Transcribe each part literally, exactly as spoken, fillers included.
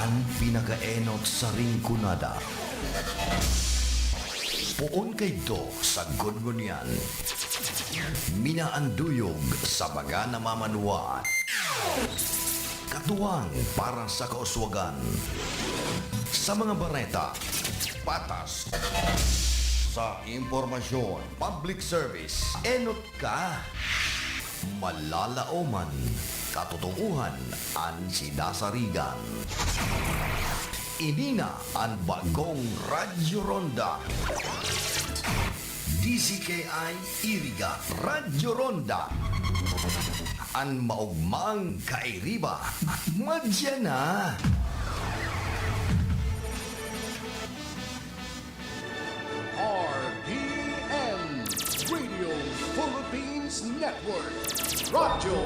An pinakaenot sa Rinconada. Poon kaidto sa Gunggunian. Minaanduyog sa mga namamanwaan. Katuwang para sa kauswagan. Sa mga bareta, patas. Sa impormasyon, public service, enot ka. Malalaoman, katotohanan an sinasarigan. Ini na an bagong Radyo Ronda. D Z K I Iriga, Radyo Ronda. An maogmang kairiba, madya na. R P N, Radio Philippines Network, Radyo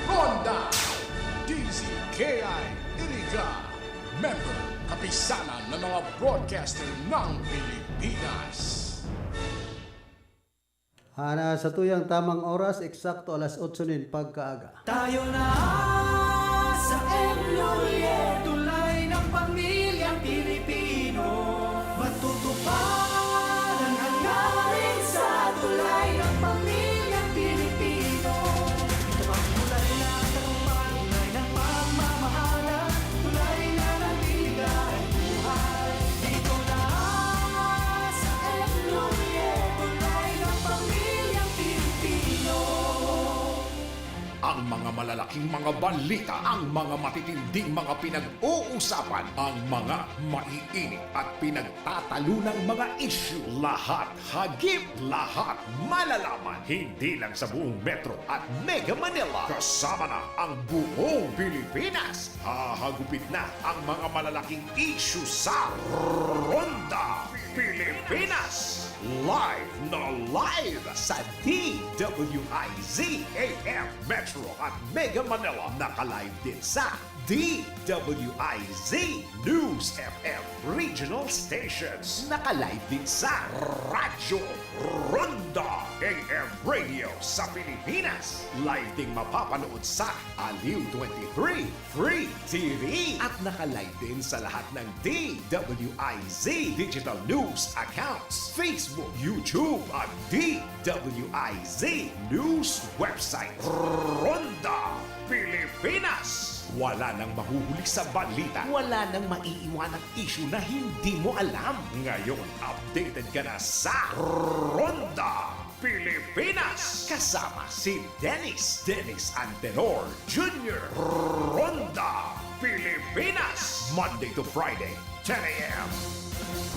Ronda, D Z K I Iriga, member, kapisanan ng mga broadcaster ng Pilipinas. Ana sa tuyang tamang oras, eksakto alas otso nin pagkaaga. Tayo na sa M Lhuillier, tulay ng pamilyang Pilipino. Matutupad ang hangarin sa tulay ng pamilyang Pilipino. Ito ang tulay ng tagumpay, tulay ng pagmamahalan, tulay na nagbibigay buhay. Dito na sa M Lhuillier, tulay ng pamilyang Pilipino. Ang mga malalaking mga balita, ang mga matitinding mga pinag-uusapan, ang mga maiinit at pinagtatalunang mga isyu, lahat hagip, lahat malalaman. Hindi lang sa buong Metro at Mega Manila, kasama na ang buong Pilipinas. Hahagupit na ang mga malalaking isyu sa Ronda Pilipinas. Live na live sa D W I Z A M Metro at Mega Manila. Naka-live din sa D W I Z News F M Regional Stations. Naka-live din sa Radyo Ronda A M Radio sa Pilipinas. Live ding mapapanood sa Aliw twenty-three Free T V. At naka-live din sa lahat ng D W I Z digital news accounts, Facebook, YouTube, at D W I Z news website. Ronda Pilipinas! Wala nang mahuhuli sa balita, wala nang maiiwanang isyu na hindi mo alam. Ngayon, updated ka na sa Ronda Pilipinas! Kasama si Dennis, Dennis Antenor Junior. Ronda Pilipinas! Monday to Friday, ten a.m.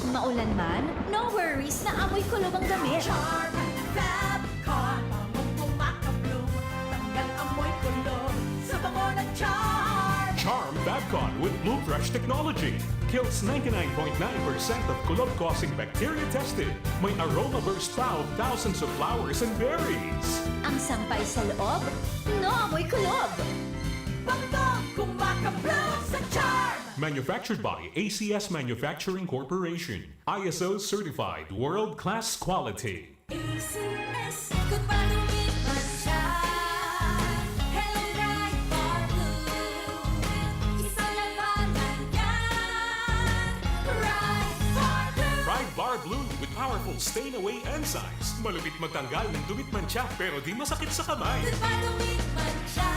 Maulan man, no worries na amoy kulob ang damit. Charm Fab Con, bangong kumakabloom, tanggal amoy kulob sa bango ng Charm. Charm Fabcon with Blue Fresh technology kills ninety-nine point nine percent of kulob-causing bacteria tested. May aroma burst pa of thousands of flowers and berries. Ang sampay sa loob, no amoy kulob. Bangong kumakabloom sa Charm. Manufactured by A C S Manufacturing Corporation. I S O certified world-class quality. A C S, kung paano man siya. Hello, Bright Bar Blue. Isang labanan yan. Bright Bar Blue. Pride Bar Blue with powerful stain away enzymes. Malupit magtanggal ng dumi't mantsa pero di masakit sa kamay. Kung paano man siya.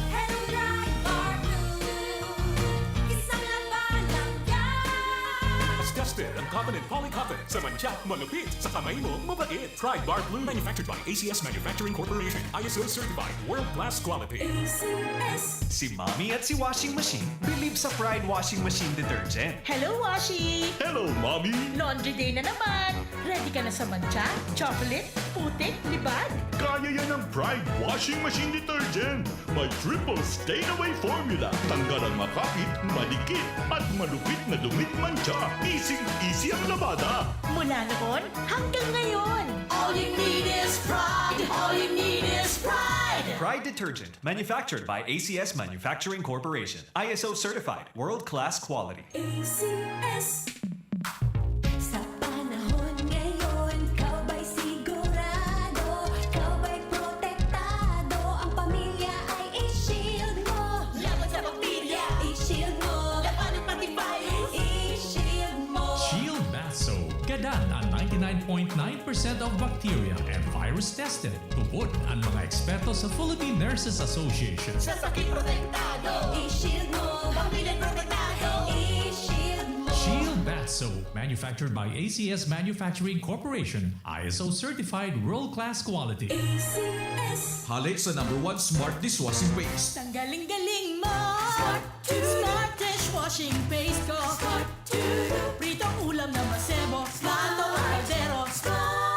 Hello, Bright Bar Blue. Isang labanan yan. Tested ang cotton and poly cotton. Sa mantsa, malupit. Sa kamay mo, mabait. Pride Bar Blue. Manufactured by A C S Manufacturing Corporation. I S O certified. World class quality. A C S. Si Mommy at si Washing Machine believe sa Pride Washing Machine Detergent. Hello, Washi! Hello, Mommy! Laundry day na naman! Ready ka na sa mantsa, chocolate, putik, libag? Kaya yan ng Pride Washing Machine Detergent! May triple stain away formula. Tanggal ang makapit, madikit, at malupit na dumi't mantsa. Easy-easy ang labada. Mula noon hanggang ngayon! All you need is pride. All you need is pride. Pride Detergent, manufactured by A C S Manufacturing Corporation. I S O certified, world-class quality. A C S. Sa panahon ngayon, ikaw ba'y sigurado? Ikaw ba'y protektado? Ang pamilya ay i-shield mo. Laban sa bakterya, i-shield mo. Ang ninety-nine point nine percent of bacteria and virus tested. Tubod ang mga eksperto sa Philippine Nurses Association. Sa sakit protektado, i-shield mo. Pamilya protektado, i-shield mo. Shield Bath Soap, manufactured by A C S Manufacturing Corporation, I S O certified world-class quality. A C S. Hale sa number one smart dishwashing paste. Tanggaling-galing mo. Smart Smart dishwashing paste ko. Pritong ulam na masebo, plato o kaldero.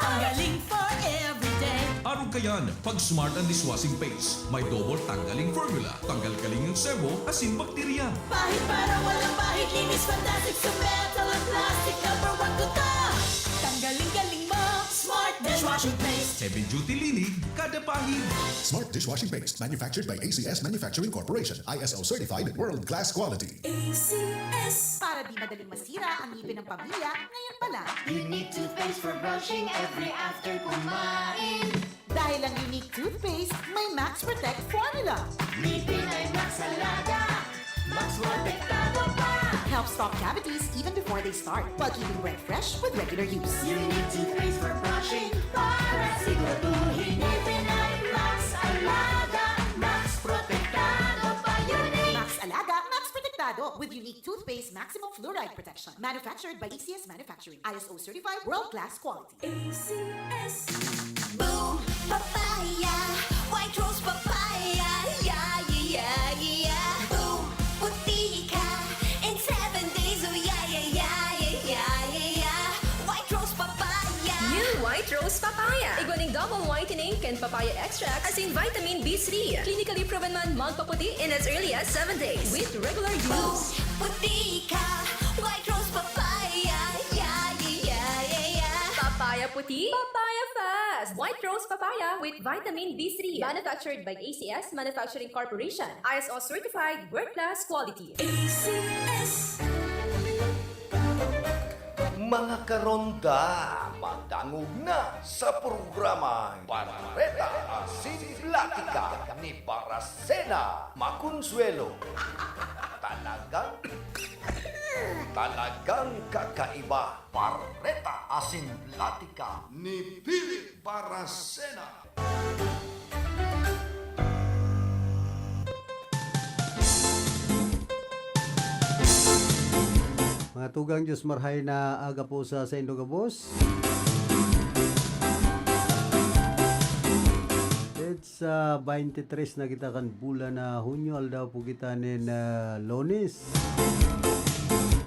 Ang galing for everyday. Arog kayan, pag Smart ang dishwashing paste, may double tanggaling formula. Tanggal kaling ang sebo, asin bakterya. Pahid para walang pahid, linis fantastic sa metal at plastic. Number one ko to. Tanggaling-galing mo, Smart dishwashing paste. Heavy duty linig, kada pahid. Smart dishwashing paste, manufactured by A C S Manufacturing Corporation, I S O certified, world class quality. A C S. Para di madaling masira ang ngipin ng pamilya, ngayon pa lang. Unique toothpaste for brushing every after kumain. Dahil ang Unique toothpaste may Max Protect formula. Ngipin ay Max Alaga, Max Protektado pa. Helps stop cavities even before they start, while keeping breath fresh with regular use. Unique toothpaste for brushing para siguraduhin ngipin ay Max Alaga, Max Protektado pa. Unique. Max Alaga, Max Protektado with Unique Toothpaste Maximum Fluoride Protection. Manufactured by A C S Manufacturing. I S O certified, world class quality. A C S. Boom Papaya, White Rose Papaya, yeah, yeah, yeah, yeah. Boom Puti ka in seven days, oh yeah, yeah, yeah, yeah, yeah, yeah. White Rose Papaya. New White Rose Papaya. Igwa nin double whitening kan papaya extract asin vitamin B three. Clinically proven man magpaputi in as early as seven days with regular use. Puti ka, White Rose Papaya, yeah, yeah, yeah, yeah, yeah. Papaya puti, papaya fast. White Rose Papaya with vitamin B three. Manufactured by A C S Manufacturing Corporation. I S O certified, world class quality. A C S. Mga karonda, madangog na sa programa Bareta asin Platika ni Barasena Maconsuelo. Talagang, talagang kakaiba. Bareta asin Platika ni Philip Barasena. Mga tugang, Diyos marhay na aga po sa saindo gabos. It's uh, twenty-three na kita kan bulan na Hunyo, aldaw po kita nin uh, Lunes.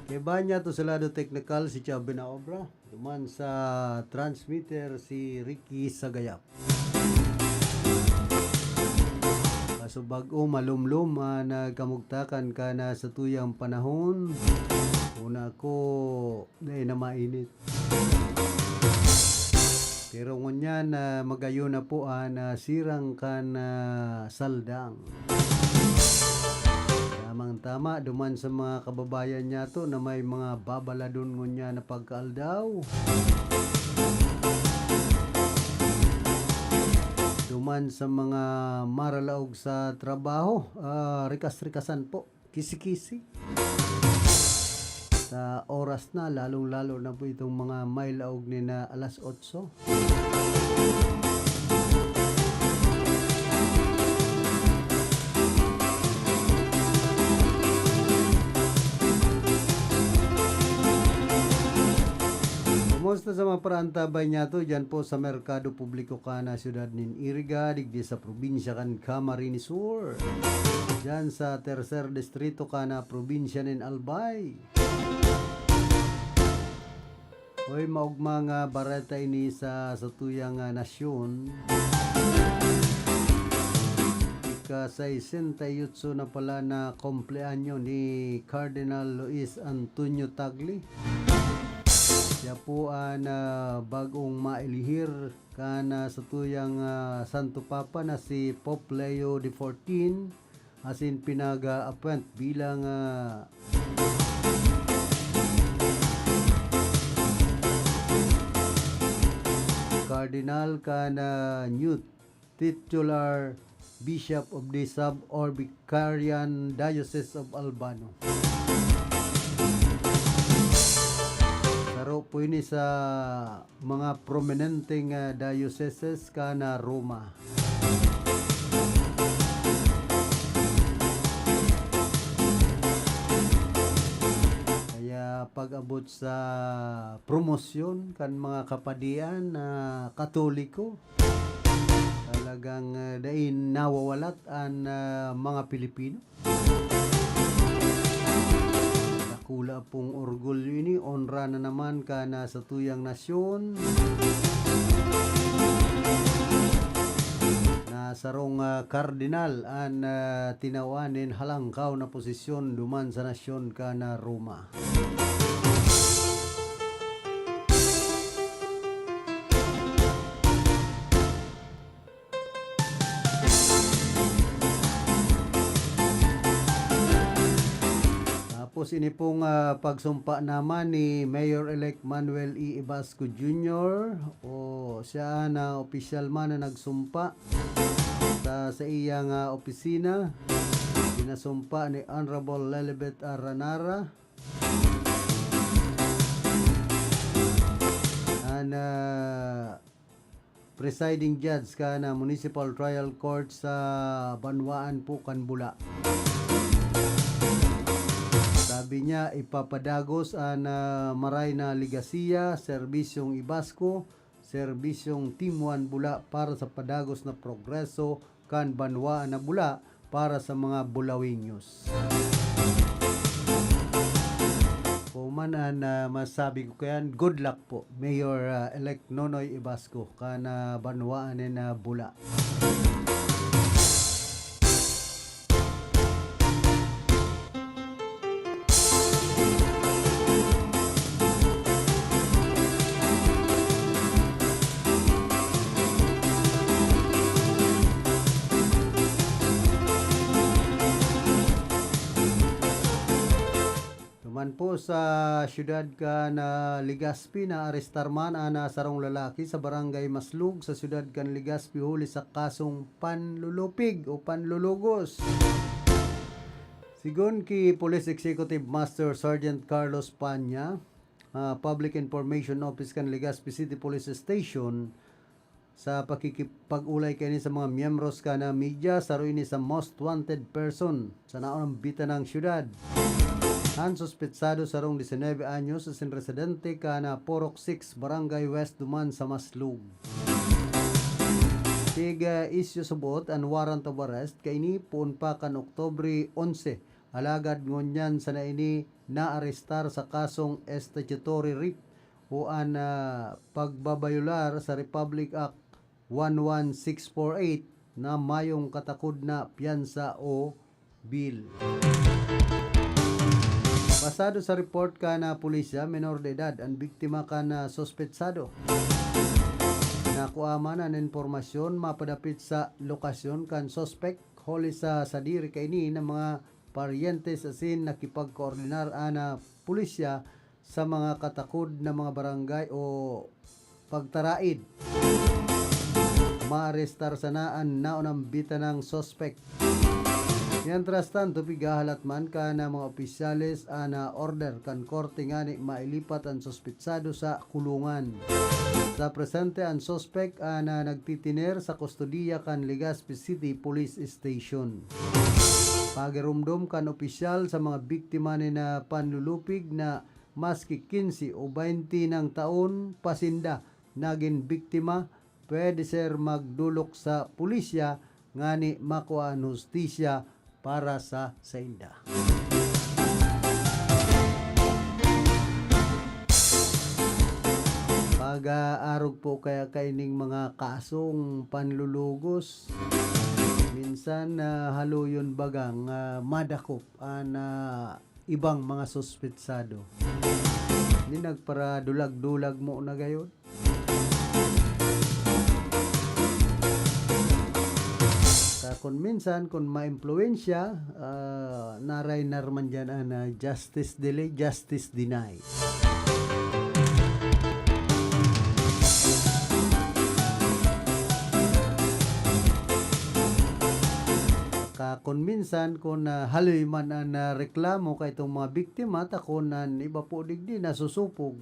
Kaiba niya to sa lado teknikal, si Chubby na obra. Duman sa transmitter si Ricky Sagayap. Kaso bag-o malumlom an nagkamugtakan kana sa tuyang panahon. Una ko, dai na mainit. Pero ngunyan, ah, magayon na po an, ah, sirang kan, ah, saldang. Tamang-tama, duman sa mga kababayan niyato na may mga babaladon ngunyan na pagkaaldaw. Duman sa mga maralaog sa trabaho, ah, rikas-rikasan po, kisi-kisi. Sa oras na, lalong-lalo na po itong mga may laog ni na alas otso. Kumusta sa mga paraantabay niyato dyan po sa Merkado Publiko kana siyudad nin Iriga, digdi sa probinsya kan Camarines Sur? Dyan sa Tercer Distrito kana probinsya nin Albay? Hoy, maogma nga bareta ini sa satuyang, ah, nasyon. Ika-sesenta y otso na pala na kumpleanyo ni Cardinal Luis Antonio Tagle. Siya po an, ah, bag-ong mailihir kan, ah, satuyang, ah, Santo Papa na si Pope Leo the fourteen. Asin pinag-a-appoint bilang, ah, Cardinal kan, ah, new titular Bishop of the Sub-Orbicarian Diocese of Albano. Saro po ini sa mga prominenteng, ah, dioceses kan, ah, Roma. Kaya pag-abot sa promosyon kan mga kapadian na Katoliko, talagang, ah, dai nawawalat an, ah, mga Pilipino. Dakula pong orgulyo ini, onra na naman kan satuyang nasyon na sarong, ah, kardinal an, ah, tinawan nin halangkaw na posisyon duman sa nasyon kan, ah, Roma. Tapos ini pong, ah, pagsumpa naman ni Mayor-elect Manuel E. Ibasco Junior, o siya na opisyal man na nagsumpa sa, sa iyang, ah, opisina. Pinasumpa ni Honorable Lilibet Ranara, an, ah, presiding judge kan, ah, Municipal Trial Court sa banwaan po kan Bula. Sabi niya, ipapadagos an, ah, maray na legasiya, serbisyong Ibasco, serbisyong Team One Bula para sa padagos na progreso kan banwaan na Bula para sa mga Bulaweños. Kung man an, ah, masabi ko kayan, good luck po, Mayor, ah, elect Nonoy Ibasco, kan, ah, banwaan nin, ah, Bula. Duman po sa siyudad kan, ah, Legazpi, naarestar man an, ah, sarong lalaki sa Barangay Maslog sa siyudad kan Legazpi huli sa kasong panlulupig o panlulugos. Sigon ki Police Executive Master Sergeant Carlos Panya, ah, Public Information Office kan Legazpi City Police Station, sa pakikipag-olay kaini sa mga miyembros kan media, saro ini sa most wanted person sa naonambitan na syudad. An suspetsado sarong disinebe anyos, asin residente kan Purok six, Barangay West duman sa Maslog. Tig-issue subot an warrant of arrest kaini poon pa kan Oktubre onse, alagad ngunyan sana ini naarestar sa kasong statutory rape o an, ah, pagbabayolar sa Republic Act one one six four eight na mayong katakod na piyansa o bail. Basado sa report kan pulisya, menor de edad an biktima kan suspetsado. Nakua man an impormasyon mapadapit sa lokasyon kan suspek, huli sa sadiri kaini na mga paryentes asin nakipagkoordinar an pulisya sa mga katakod na mga barangay o pagtaraid. Maarestar sana an naonambitan nang suspek. Mientras tanto, pigahalat man kan mga opisyales an order kan korte ngani mailipat an suspetsado sa kulungan. Sa presente, an suspek an nagtitiner sa kustodiya kan Legazpi City Police Station. Pagiromdom kan opisyal sa mga biktima nin panlulupig na maski quince o baynte nang taon pa sinda nagin biktima, pwede sir magdolok sa pulisya ngani makua an hustisya para sa sainda. Pag-aarog po kaya kaining mga kasong panlulugos, minsan, ah, haloyon bagang, ah, madakop an, ah, ibang mga suspetsado. Ni nagparadulag-dulag mo na gayod. Ka kun minsan, kun maimpluwensya, ah, naray narman diyan an, ah, justice delay, justice deny. Ka kun minsan, kun, ah, haloy man an, ah, reklamo kaitong mga biktima, ta kun an iba po digdi nasusupog.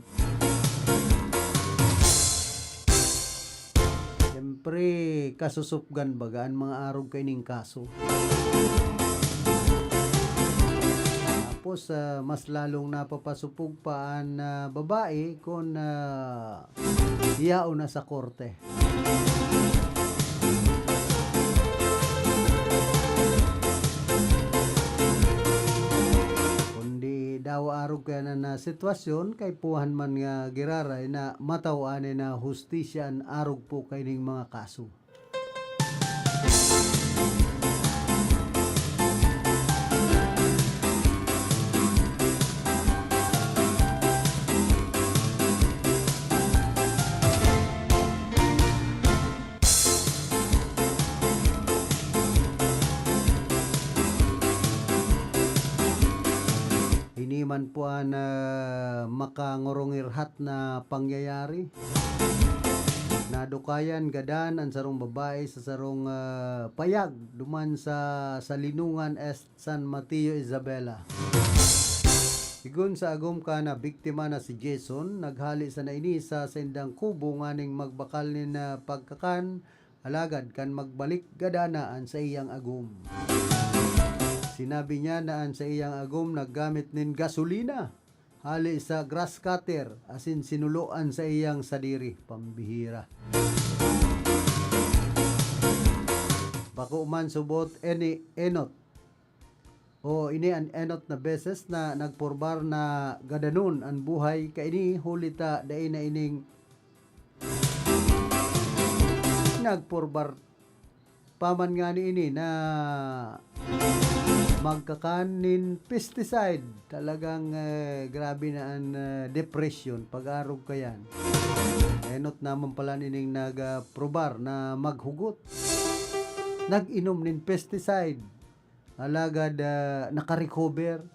Siyempre, kasusupgan baga an mga arog kaining kaso. Tapos, ah, mas lalong napapasupog pa an, ah, babae kun, ah, yaon na sa korte. Kundi daw arog kaya na, na sitwasyon, kaipuhan man nga giraray na mataw-an na hustisya an arog po kaining mga kaso. Ini man po an, ah, makangurungirhat na pangyayari. Nadukayan gadan an sarong babae sa sarong, ah, payag duman sa Salinungan Est, San Mateo, Isabela. Sigon sa agom kan na biktima na si Jason, naghale sana ini sa saindang kubo nganing magbakal nin, ah, pagkakan, alagad kan magbalik, gadana an saiyang agom. Sinabi niya na an saiyang agom naggamit nin gasolina hale sa grass cutter asin sinulo an saiyang sadiri. Pambihira. Bako man subot any enot o ini an enot na beses na nagpurbar na gadanon an buhay kaini, huli ta dai na ining nagpurbar pa man ngani ini na magkakan nin pesticide. Talagang, eh, grabe na an, eh, depresyon, pag-arog kayan. Enot naman pala nining nagprobar na maghugot. Nag-inom nin pesticide. Alagad, ah, nakarecover.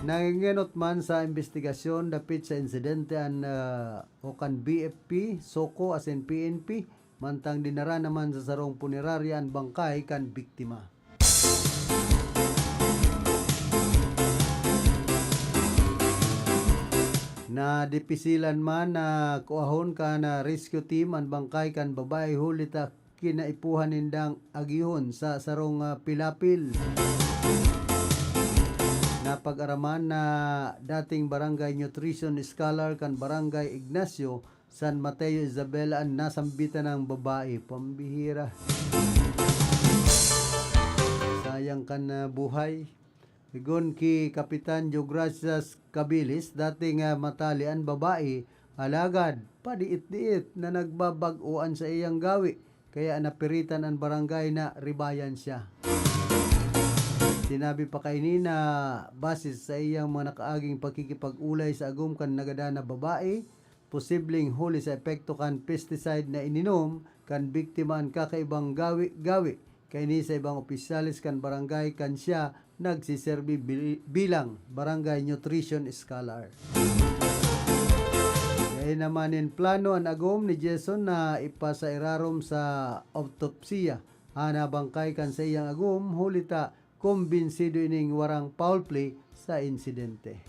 Nangengenot man sa imbestigasyon dapit sa insidente an, ah, o kan B F P, SOCO asin P N P, mantang dinara naman sa sarong punerarya an bangkay kan biktima. Nadipisilan man na kuahon kan, ah, rescue team an bangkay kan babae, huli ta kinaipuhan nindang agihon sa sarong, ah, pilapil. Napag-araman na dating barangay nutrition scholar kan Barangay Ignacio, San Mateo, Isabela an nasambitan nang babae. Pambihira. Sayang kan, ah, buhay. Sigon ki Kapitan Deogracias Cabilis, dating, ah, matali an babae, alagad padiit-diit na nagbabag-o an saiyang gawi, kaya napiritan an barangay na ribayan siya. Sinabi pa kaini na base sa iyang mga nakaaging pakikipag-olay sa agom kan nagadan na babae, posibleng huli sa epekto kan pesticide na ininom kan biktima an kakaibang gawi-gawi kaini sa ibang opisyales kan barangay kan siya nagsiserbi bi-, bilang barangay nutrition scholar. Dai naman nin plano an agom ni Jason na ipasairarom sa autopsiya an bangkay kan saiyang agom, huli ta kumbinsido ining warang foul play sa insidente.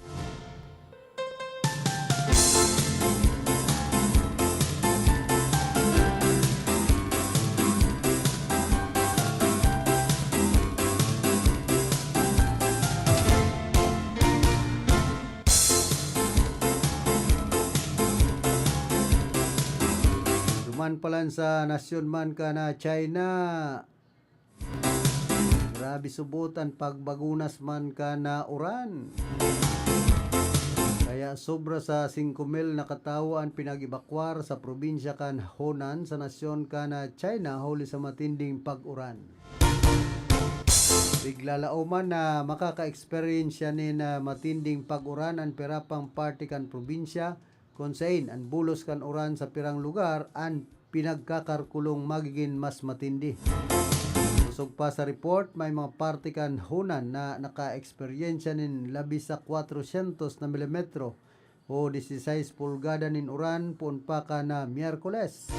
Duman palan sa nasyon man kan China, grabe subot an pagbagunas man kan uran. Kaya sobra sa singko mil na katawo an pinag-ebakwar sa probinsya kan Hunan sa nasyon kan China huli sa matinding pag-uran. Piglalaoman na makaka-eksperyensya nin, ah, matinding pag-uran an pirapang parte kan probinsya, kun sain an bulos kan uran sa pirang lugar an pinagkakarkulong magigin mas matindi. Sosog pa sa report, may mga parte kan Hunan na naka-eksperyensya nin labi sa kwatrosyentos na milimetro o dieciséis pulgada nin uran poon pa kan Miyerkules.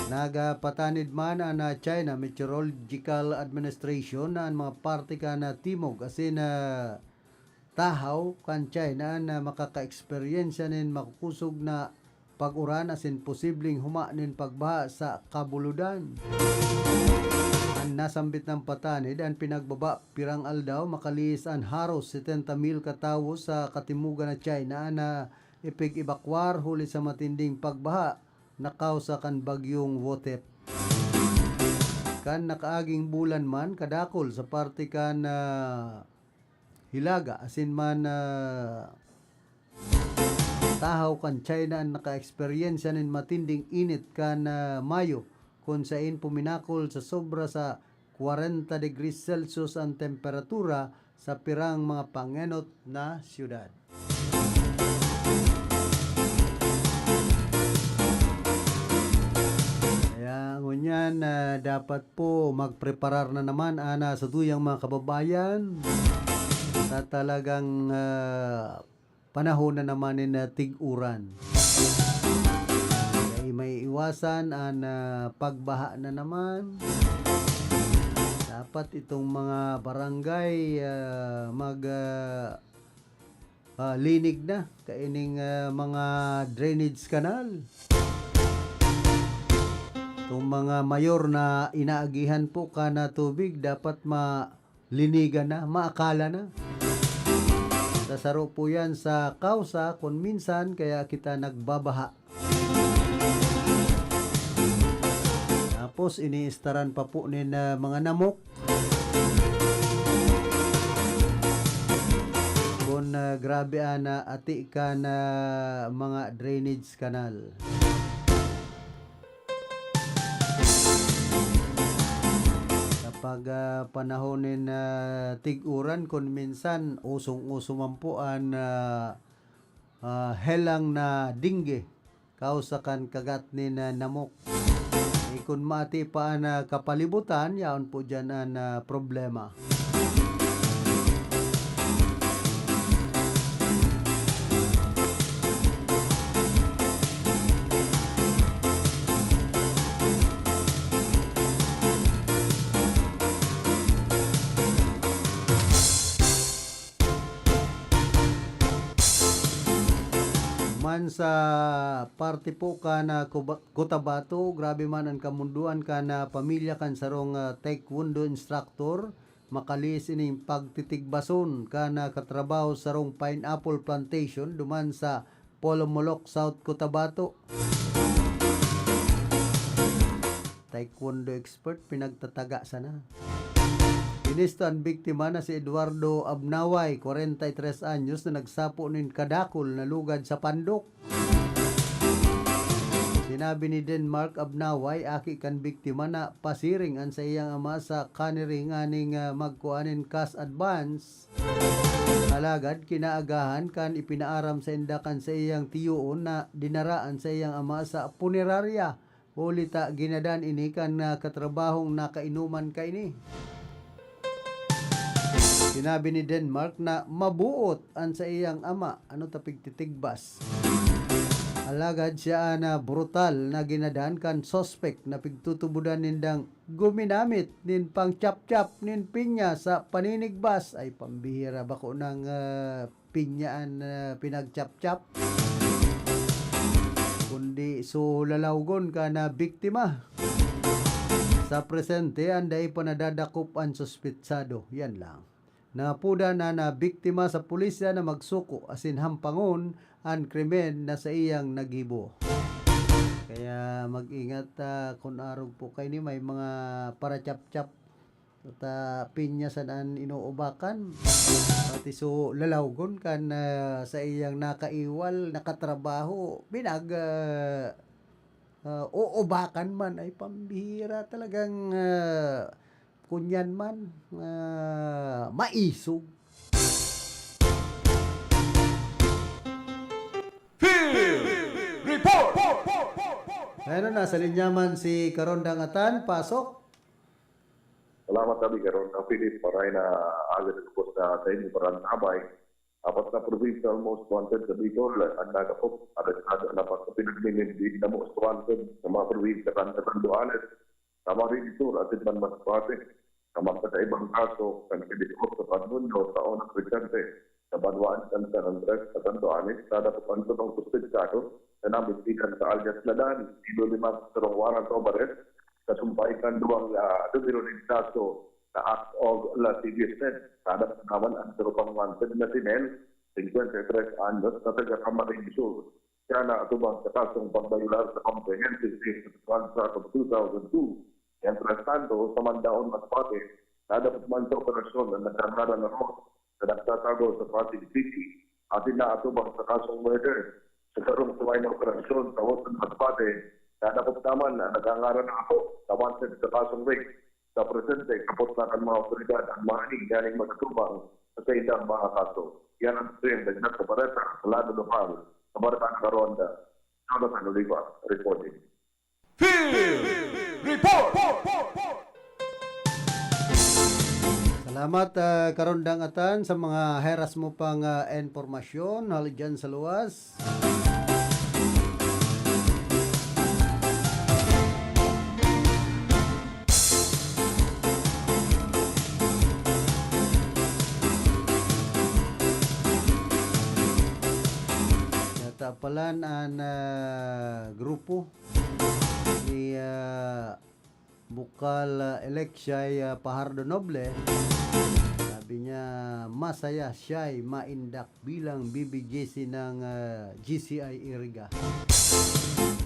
Nagapatanid man an, ah, China Meteorological Administration na an mga parte kan, ah, timog asin, ah, tahaw kan China na makaka-eksperyensya nin makukusog na pag-uran asin posibleng huma nin pagbaha sa kabuludan. An nasambit na patanid, an pinagbaba pirang aldaw, makalihis an haros setenta mil ka tawo sa katimugan na China na ipig-ebakwar huli sa matinding pagbaha na kausa kan bagyong Wotep. Kan nakaaging bulan man, kadakul sa parte kan, ah, Hilaga asin man, ah, tahaw kan China an nakaeksperyensya nin matinding init kan, ah, Mayo, kun sain puminakol sa sobra sa kwarenta degrees Celsius an temperatura sa pirang mga pangenot na siyudad. Kaya ngunyan, ah, dapat po magpreparar na naman, ana, sa tuyang mga kababayan. Sa talagang, ah, panahon na naman nin, ah, tig-uran. Dai maiiwasan an, ah, pagbaha na naman. Dapat itong mga barangay, ah, mag, ah, ah, linig na kaining, ah, mga drainage canal. Itong mga mayor na inaagihan po kan, ah, tubig, dapat ma-, linigan na, maakala na. Sasaro po yan sa kausa kun minsan kaya kita nagbabaha. Tapos, iniistaran pa po nin, ah, mga namok. Kun, ah, grabe an, ah, ati kan, ah, mga drainage canal. Kapag, ah, panahon nin, ah, tig-uran, kun minsan, usong-uso man po an, ah, ah, helang na dengue, kausa kan kagat nin, ah, namok. Eh, kun maati pa an, ah, kapalibutan, yaon po diyan an, ah, problema. Man sa parte po kan, ah, Cuba-, Cotabato, grabe man an kamundoan kan, ah, pamilya kan sarong, ah, taekwondo instructor, makalihis ining pagtitigbason kan, ah, katrabaho sarong pineapple plantation duman sa Polomolok, South Cotabato. Taekwondo expert, pinagtataga sana. Binisto an biktima na si Eduardo Abnaway, kwarenta y tres anyos, na nagsapo nin kadakul na lugad sa pandok. Sinabi ni Denmark Abnaway, aki kan biktima, na pasiring an saiyang ama sa kaniri nganing, ah, magkua nin cash advance. Alagad kinaagahan kan ipinaaram sainda kan saiyang tiyoon na dinara an saiyang ama sa punerarya, huli ta ginadan ini kan, ah, katrabahong nakainuman kaini. Sinabi ni Denmark na mabuot an saiyang ama, ano ta pigtitigbas. Alagad siya an, ah, brutal na ginadan kan suspek na pigtutubodan nindang guminamit nin pangchapchap nin pinya sa paninigbas. Ay, pambihira, bako nang, ah, pinya an, ah, pinagchapchap, kundi sulalawgon kan, ah, biktima. Sa presente, an dai pa nadadakop an suspetsado. Yan lang. Napuda na na biktima sa pulisya na magsuko asin hampangon an krimen na saiyang nagibo. Kaya mag-ingat, ah, kun arog po kaini may mga parachapchap at, ah, pinya san an inuubakan. Pati so lalawgon kan, ah, saiyang nakaiwal, nakatrabaho, binag, ah, ah, uubakan man. Ay, pambihira talagang, ah, Kunyan man, ah, maisog. Field Report! Bueno, nasa linya man si Karondang Atan, pasok. Salamat kami, Karondang Philip, maray na aga na gabos na sa inyo, Barantabay. Apat na probinsya almost wanted sa Bicol, ang nagapop, arektado na pa sa pinagmimindi na most wanted sa mga probinsya kan Catanduanes, Camarines Sur, asin man Masbate. Sa mga kakaibang kaso, kan Cadiao sa Padmonyo, sa unang presente, sa banwaan kan San Andres, Catanduanes, nadakop an tubang suspetsado na nabitikan sa alias Ladan, Iloilo, sa sarong warrant of arrest, kasumpay kan duwang, ah, dumironing kaso na act of lasciviousness. Nadakop naman an sarong wanted na si Nel, singkwenta y tres anyos, na taga Camarines Sur. Siya naatubang sa kasong pagbayolar sa Comprehensive Safety Contract of two thousand two. Mientras tanto, sa Mandaon, Masbate, nadakop man sa operasyon na nagkangaran na Rose na nagtatago sa Pasig City, asin naatubang sa kasong murder. Sa sarong suway na operasyon sa Houston, Masbate, nadakop naman na nagkangaran na Apo na wanted sa kasong rape sa presente, kapot na kan mga awtoridad an maani nganing mag-atubang sa saindang mga kaso. Yan ang Stream Dagdag sa Bareta, sa Lado Lokal, sa Bareta na Karonda. Jonathan Oliva, reporting. Field Report! Salamat, ah, Karondang Atan, sa mga heras mo pang, ah, impormasyon hali dyan sa luwas. Natapalan an, ah, grupo ni, ah, Bukal, ah, Alexei, ah, Pajardo Noble. Sabi niya, masaya siya'y maindak bilang B B G C ng, ah, G C I Iriga.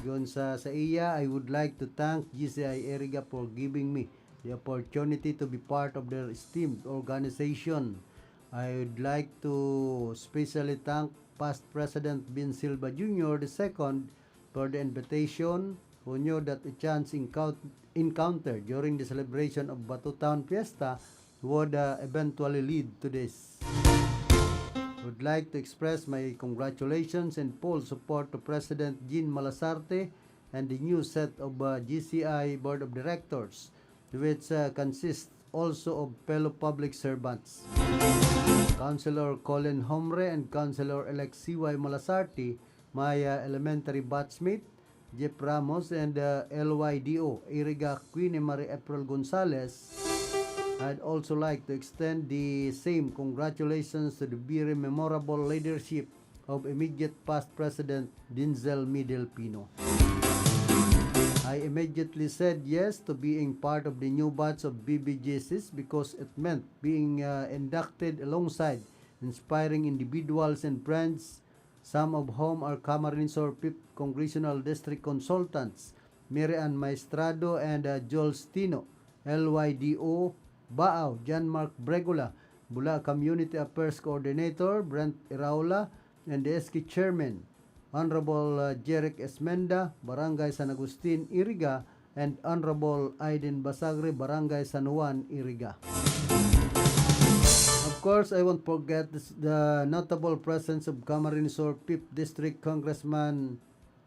Yun sa, sa iya, "I would like to thank G C I Iriga for giving me the opportunity to be part of their esteemed organization. I would like to specially thank past President Bin Silva Junior the second for the invitation, who knew that a chance encou-, encounter during the celebration of Batutan Fiesta would, uh, eventually lead to this. Would like to express my congratulations and full support to President Jean Malasarte and the new set of, uh, G C I Board of Directors, which, uh, consists also of fellow public servants. Councilor Colin Homre and Councilor-elect C Y Malasarte, my, uh, elementary batchmate, Jeff Ramos, and, uh, L Y D O, Iriga Queenie Marie April Gonzalez. I'd also like to extend the same congratulations to the very memorable leadership of immediate past President Denzel Middle Pino. I immediately said yes to being part of the new batch of B B G Cs because it meant being, uh, inducted alongside inspiring individuals and friends, some of whom are Camarines Sur fifth Congressional District Consultants, Mary Ann Maestrado and, uh, Jules Tino, L Y D O, Baao, John Mark Bregula, Bula Community Affairs Coordinator, Brent Iraola, and the S K Chairman, Honorable, uh, Jeric Esmenda, Barangay San Agustin, Iriga, and Honorable Aiden Basagre, Barangay San Juan, Iriga. Of course, I won't forget this, the notable presence of Camarines Sur fifth District Congressman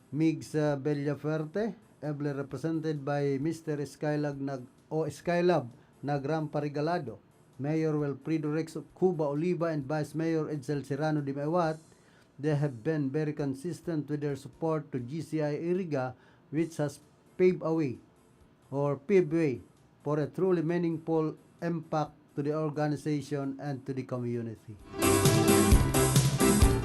Migs, uh, Bellafuerte, ably represented by Mister Skylab Nag-, o Skylab Nagrampa Regalado, Mayor Wilfredo Rex Cuba Oliva, and Vice Mayor Edsel Serrano de Maiwat. They have been very consistent with their support to G C I Iriga, which has paved a way or paved way for a truly meaningful impact to the organization and to the community.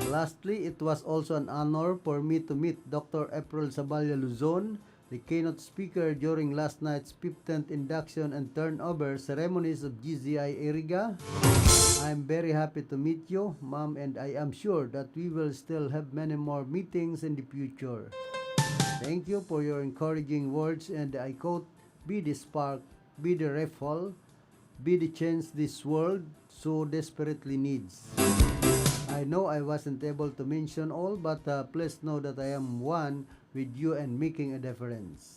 Lastly, it was also an honor for me to meet Doctor April Saballa Luzon, the keynote speaker during last night's fifteenth induction and turnover ceremonies of G C I Iriga. I'm very happy to meet you, ma'am, and I am sure that we will still have many more meetings in the future. Thank you for your encouraging words, and I quote, "Be the spark, be the ripple, be the change this world so desperately needs." I know I wasn't able to mention all, but, uh, please know that I am one with you and making a difference.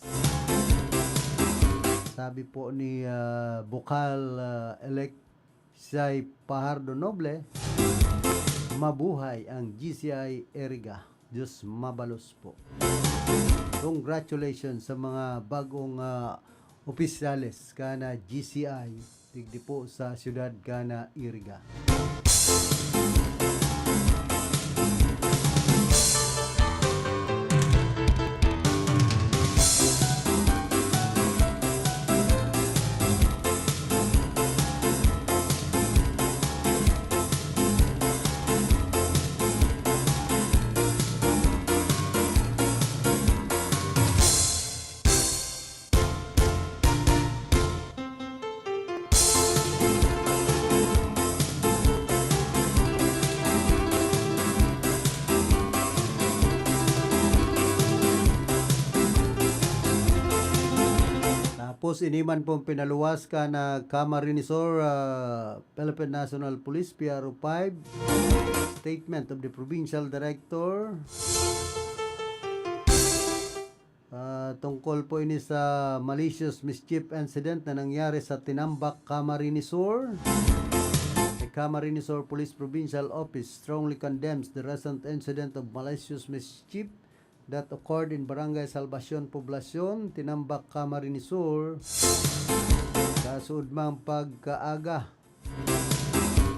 Sabi po ni, uh, Bukal, uh, Elect Say Pajardo Noble, mabuhay ang G C I Iriga. Diyos mabalos po. Congratulations sa mga bagong, ah, opisyales kana G C I, digdi po sa siyudad kana Iriga. Ini man pong pinaluwas kan, ah, Camarines Sur, ah, Philippine National Police, P R O five, statement of the provincial director. Ah, tungkol po ini sa malicious mischief incident na nangyari sa Tinambac, Camarines Sur. The Camarines Sur Police Provincial Office strongly condemns the recent incident of malicious mischief that occurred in Barangay Salvacion, Poblacion, Tinambac, Camarines Sur, sa suodmang pagkaaga.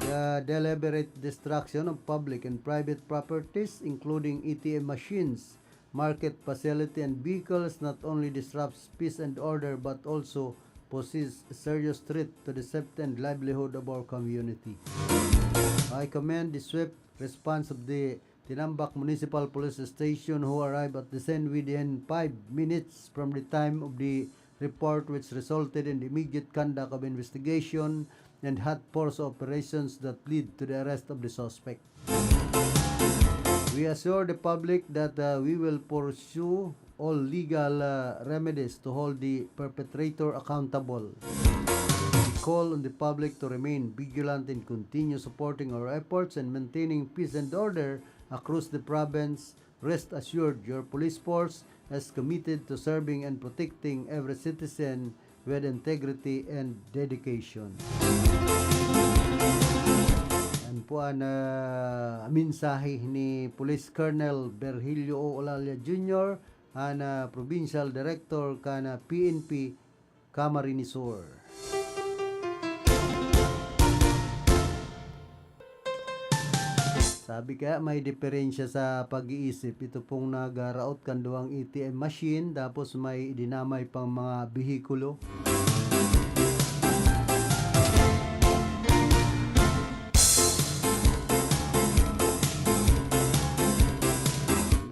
The deliberate destruction of public and private properties, including A T M machines, market facility, and vehicles, not only disrupts peace and order but also poses a serious threat to the safety and livelihood of our community. I commend the swift response of the Tinambac Municipal Police Station, who arrived at the scene within five minutes from the time of the report, which resulted in the immediate conduct of investigation and hot force operations that led to the arrest of the suspect. We assure the public that, uh, we will pursue all legal, uh, remedies to hold the perpetrator accountable. We call on the public to remain vigilant and continue supporting our efforts in maintaining peace and order across the province. Rest assured, your police force is committed to serving and protecting every citizen with integrity and dedication. Yan po an, ah, mensahe ni Police Colonel Virgilio O. Olalla Junior, an, ah, Provincial Director kan, ah, P N P Camarines Sur. Sabi kaya may diferensya sa pag-iisip. Ito pong nagraot kan duwang A T M machine, tapos may dinamay pang mga behikulo.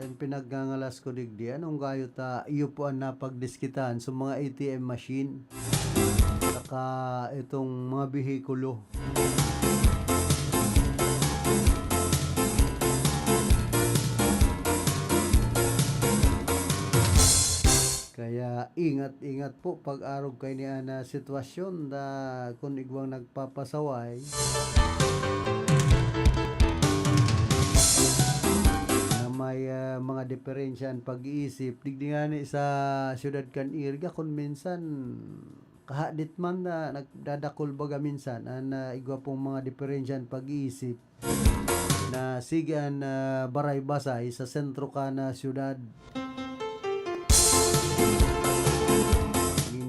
Then pinagngangalas ko digdi, anong gayo ta iyo po ang napagdiskitaan sa mga A T M machine? Saka itong mga behikulo. Kaya ingat-ingat po pag-arog kaini an, ah, sitwasyon da kun igwang nagpapasaway na may, ah, mga diferensya an pag-iisip. Digdi ngani sa siyudad kan Iriga, kun minsan kahadit man na nagdadakul baga minsan an, ah, igwa pong mga diferensya an pag-iisip na sige an, ah, baray-basay sa sentro kan, ah, siyudad.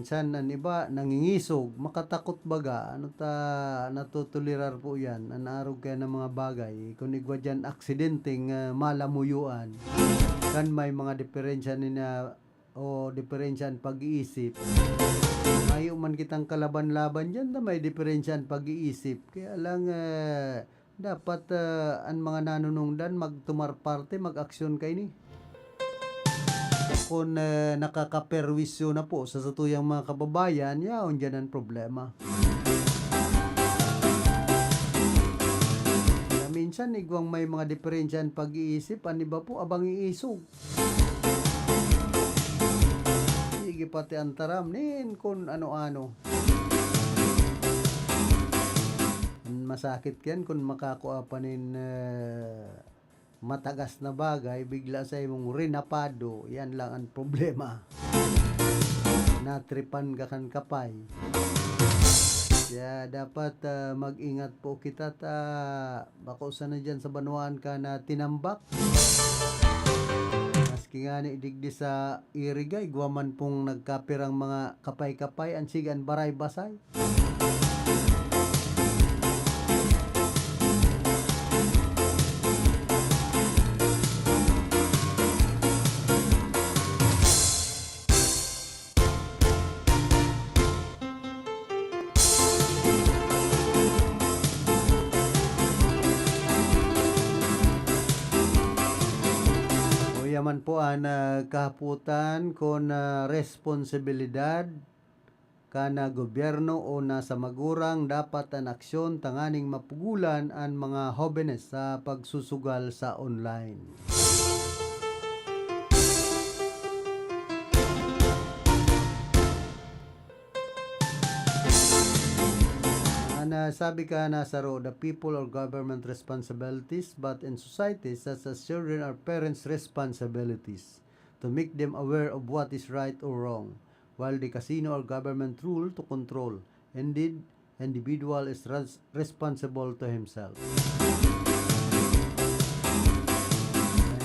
Minsan an iba nangingisog, makatakot baga, ano ta, natutulirar po yan, an arog kaya ng mga bagay. Kun igwa diyan aksidenteng, ah, malamuyoan, kan may mga diferensya ni na o diferensya an pag-iisip. Mayo man kitang kalaban-laban diyan na may diferensya an pag-iisip. Kaya lang, ah, dapat, ah, an mga nanunungdan magtumar parte, mag-aksyon kaini. Kun, ah, nakakaperwisyo na po sa satuyang mga kababayan, yaon diyan an problema. Kaya minsan, igwang may mga diferensya an pag-iisip, an iba po, abang iisog. Sige, pati an taram nin kun ano-ano. Masakit yan kun makakua pa nin, eh, matagas na bagay, bigla sa imong rinapado, yan lang ang problema. Natripan ka kan kapay. Kaya dapat, ah, mag-ingat po kita ta bako sana diyan sa banwaan ka na tinambak. Maski ngani digdi sa Iriga, igwa man pong nagkapirang mga kapay-kapay, an sigan baray-basay. Uya man po an, ah, kahapotan kun, ah, responsibilidad kan, ah, gobyerno o nasa magurang dapat an aksyon tanganing mapugulan an mga hobenes sa pagsusugal sa online. Na sabi ka na saro, the people or government responsibilities, but in society, such as children or parents' responsibilities to make them aware of what is right or wrong, while the casino or government rule to control. Indeed, individual is res-, responsible to himself.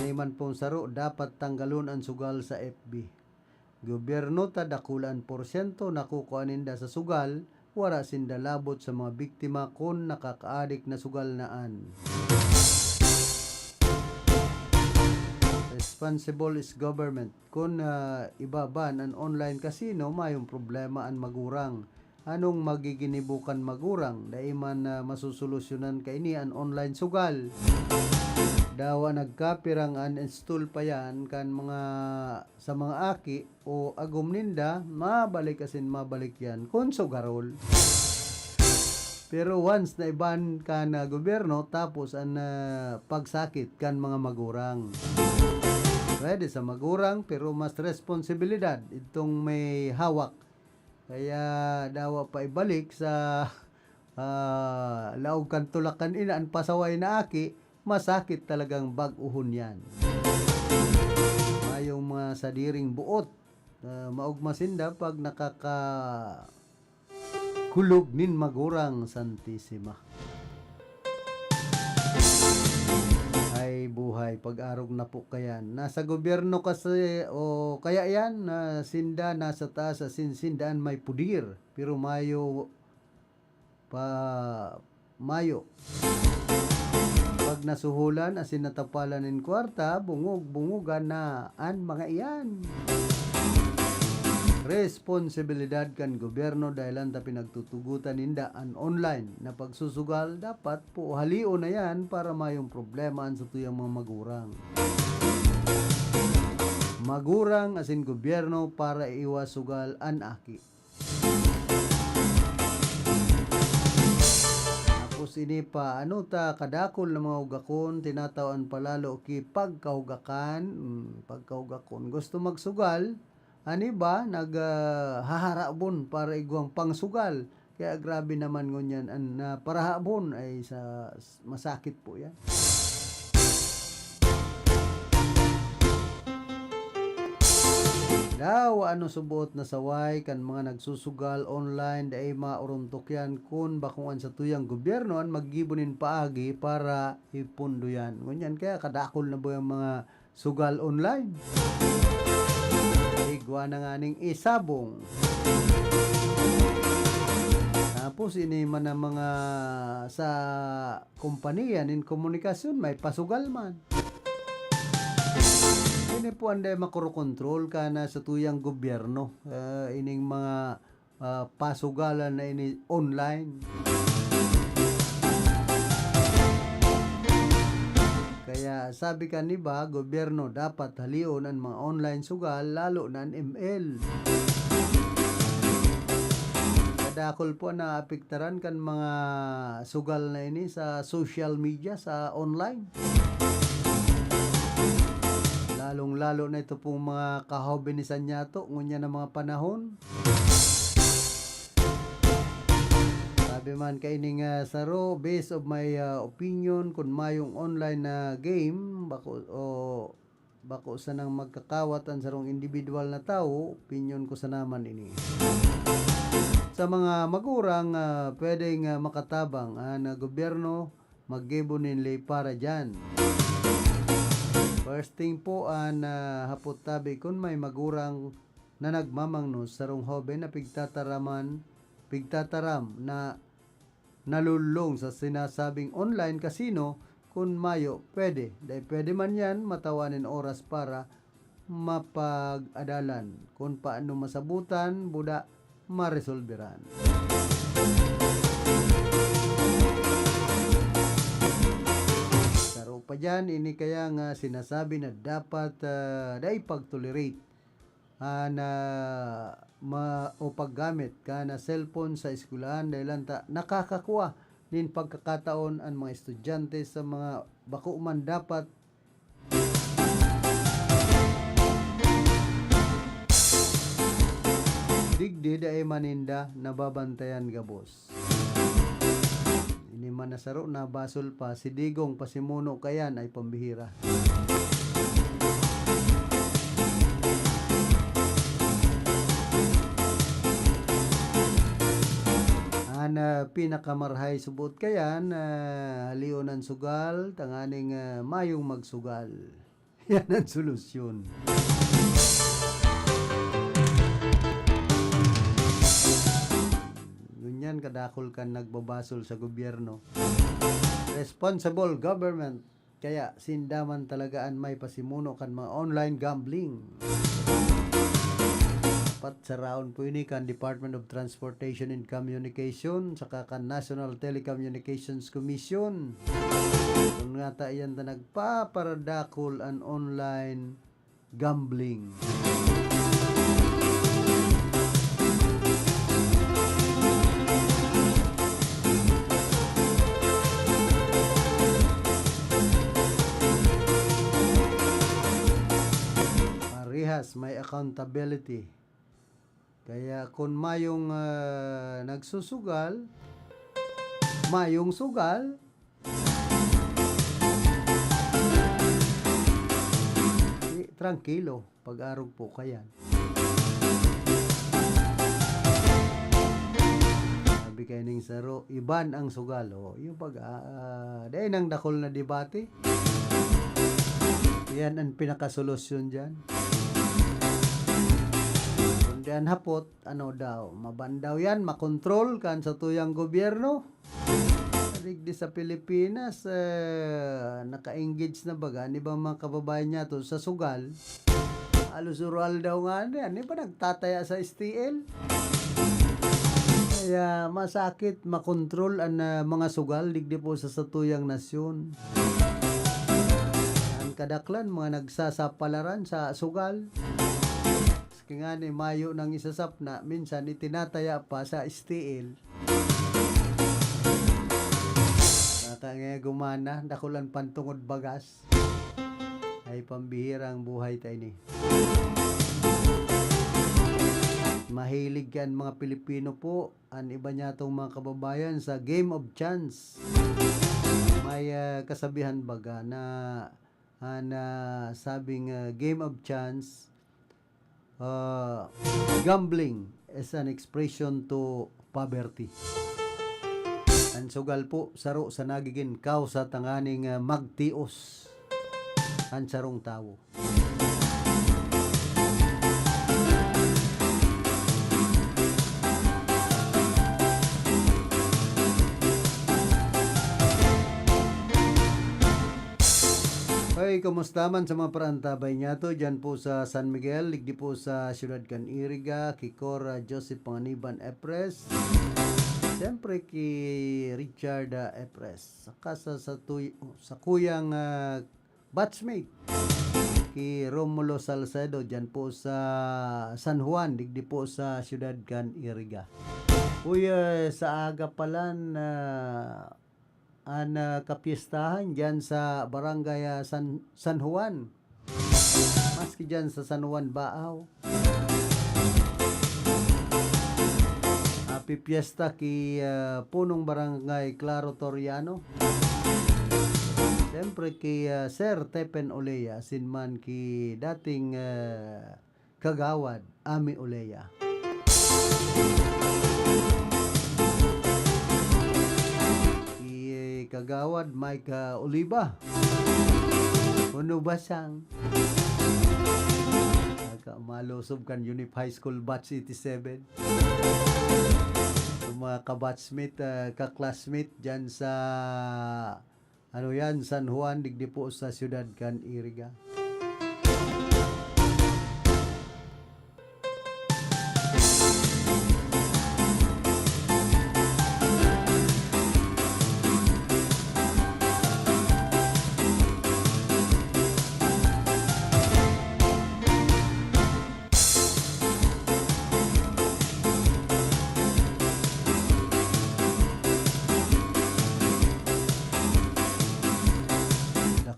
Ano man pong saro, dapat tanggalon ang sugal sa F B. Gobyerno ta dakula an porsyento na kukua ninda sa sugal, wara sinda labot sa mga biktima kun nakakaadik na sugal na an. Responsible is government. Kun, ah, ibaban an online casino, mayong problema an magurang. Anong magiginibo kan magurang? Dai man na masusolusyonan kaini an online sugal. Dawa nagkapirang an install pa yan kan mga, sa mga aki o agom ninda, mabalik asin mabalik yan kun sugarol. Pero once na iban ka na gobyerno, tapos an, ah, pagsakit kan mga magurang. Pwede sa magurang, pero mas responsibilidad itong may hawak. Kaya dawa pa ibalik sa, ah, laog kan tulak kan ina an pasaway na aki, masakit talagang bag-ohon yan. Mayong mga sadiring buot, ah, maogma sinda pag nakaka-, kulog nin magurang, Santisima. Ay, buhay, pag-arog na po kayan. Nasa gobyerno kasi, o kaya yan, na sinda nasa taas, asin sinda an may pudir. Pero mayo pa, mayo. Pag nasuhulan, asin natapalan nin kwarta, bungog-bungogan na an mga iyan. Responsibilidad kan gobyerno dahil an ta pinagtutugotan ninda an online na pagsusugal, dapat po halion na yan para mayong problema an satuyang mga magurang. Magurang asin gobyerno para iwas sugal an aki. Tapos ini pa, ano ta kadakol na mga ugakon, tinatawan pa lalo ki pagkahugakan, mm, pagkahugakon. Gusto magsugal, an iba nag, ah, haharabon para igwang pangsugal. Kaya grabe naman ngunyan an, ah, parahabon ay sa, s-, masakit po yan. Daw ano suboot na saway kan mga nagsusugal online, dai maorontok yan kun bakong an satuyang gobyerno an maggibo nin paagi para ipondo yan. Ngunyan kaya kadakol na po yung mga sugal online. Igwa na nga ning isabong. Tapos ini man ang mga sa kompanya nin komunikasyon, may pasugal man. Ini po anday makokontrol ka na sa tuyang gobyerno. Ah, ining mga ah, pasugalan na ini online. Kaya sabi kan iba, gobyerno dapat halion an mga online sugal, lalo na an M L. Kadakol po na apektaran kan mga sugal na ini sa social media, sa online. Lalong-lalo na ito pong mga kahobinisan niyato, ngunyan na mga panahon. Sabi man kaining, ah, saro, based of my, ah, opinion, kun mayong online na game, bako, o bako sanang magkakawat an sarong individual na tawo, opinion ko sana man ini. Sa mga magurang, ah, pwedeng, ah, makatabang, ah, na gobyerno, maggibo nin ley para diyan. First thing po, an, ah, hapot tabi kun may magurang na nagmamangnos sarong hoben na pigtataraman, pigtataram na nalulong sa sinasabing online casino, kun mayo, pwede. Dai pwede man yan, matawan nin oras para mapag-adalan. Kun paano masabutan, buda, maresolberan. Saro pa diyan, ini kaya nga sinasabi na dapat, ah, dai pag-tolerate, ah, na ma-, o paggamit ka na cellphone sa eskwelahan dahil lang ta nakakakua nin pagkakataon an mga estudyante sa mga bako man dapat digdi dai man ninda nababantayan gabos. Manasaro na basol pa, si Digong pasimuno kayan ay pambihira. An, ah, pinakamarahay subot kayan, ah, halionan sugal, tanganing, ah, mayong magsugal. Yan ang solusyon. Ngunyan, kadakol kan nagbabasol sa gobyerno. Responsible government. Kaya sinda man talaga an may pasimuno kan mga online gambling. Dapat saraon po ini kan Department of Transportation and Communication saka kan National Telecommunications Commission. Kun ngata iyan ta nagpaparadakol an online gambling. Parehas may accountability. Kaya kun mayong, ah, nagsusugal, mayong sugal. Di, trangkilo, pag-arog po kayan. Sabi kay ning saro, "Iban ang sugal." O, yung pag, ah, dahil nang dakol na debate. Yan ang pinakasolusyon dyan. Kundi an hapot, ano daw, mabandaw yan, makontrol kan sa tuyang gobyerno. Digdi sa Pilipinas, eh, naka-engage na baga an ibang mga kababayan niya to sa sugal. Halos ural daw nga na yan. Di ba nagtataya sa S T L? Kaya masakit makontrol an, ah, mga sugal digdi po sa satuyang nasyon. Ang kadaklan, mga nagsasapalaran sa sugal. Maski nga ni mayo nang isasap na, minsan itinataya pa sa S T L. Nakangagumana, dakulan pantungod bagas. Ay, pambihira ang buhay ta ini. Mahilig kan mga Pilipino po, an iba niya tong mga kababayan sa game of chance. May, ah, kasabihan baga na, ah, na sabing, ah, game of chance, ah, gambling is an expression to poverty. An sugal po, saro sa nagigin kausa tanganing, ah, magtios an sarong tawo. Hoy, kumusta man sa mga parantabay niyato diyan po sa San Miguel, digdi po sa siyudad kan Iriga, ki Cora Joseph Panganiban Epres, siyempre ki Richard, ah, Epres, saka sa, sa, tuy-, sa kuyang, ah, batchmate, ki Romulo Salcedo, diyan po sa San Juan, digdi po sa siyudad kan Iriga. Uy, eh, sa aga pa lang, ah, an, ah, kapiestahan diyan sa barangay, ah, San, San Juan. Maski diyan sa San Juan, Baao. Happy Fiesta ki, ah, Punong Barangay Claro Toriano. Siyempre ki, ah, Sir Tepen Olea, asin man ki dating, ah, Kagawad Ami Olea. Ki Kagawad Mike, ah, Oliva. Uno ba siyang? Naka-, malusob kan Unip High School Batch eighty-seven. Sa mga kabatchmate, ah, ka-classmate dyan sa, ano yan, San Juan, digdi po sa siyudad kan Iriga.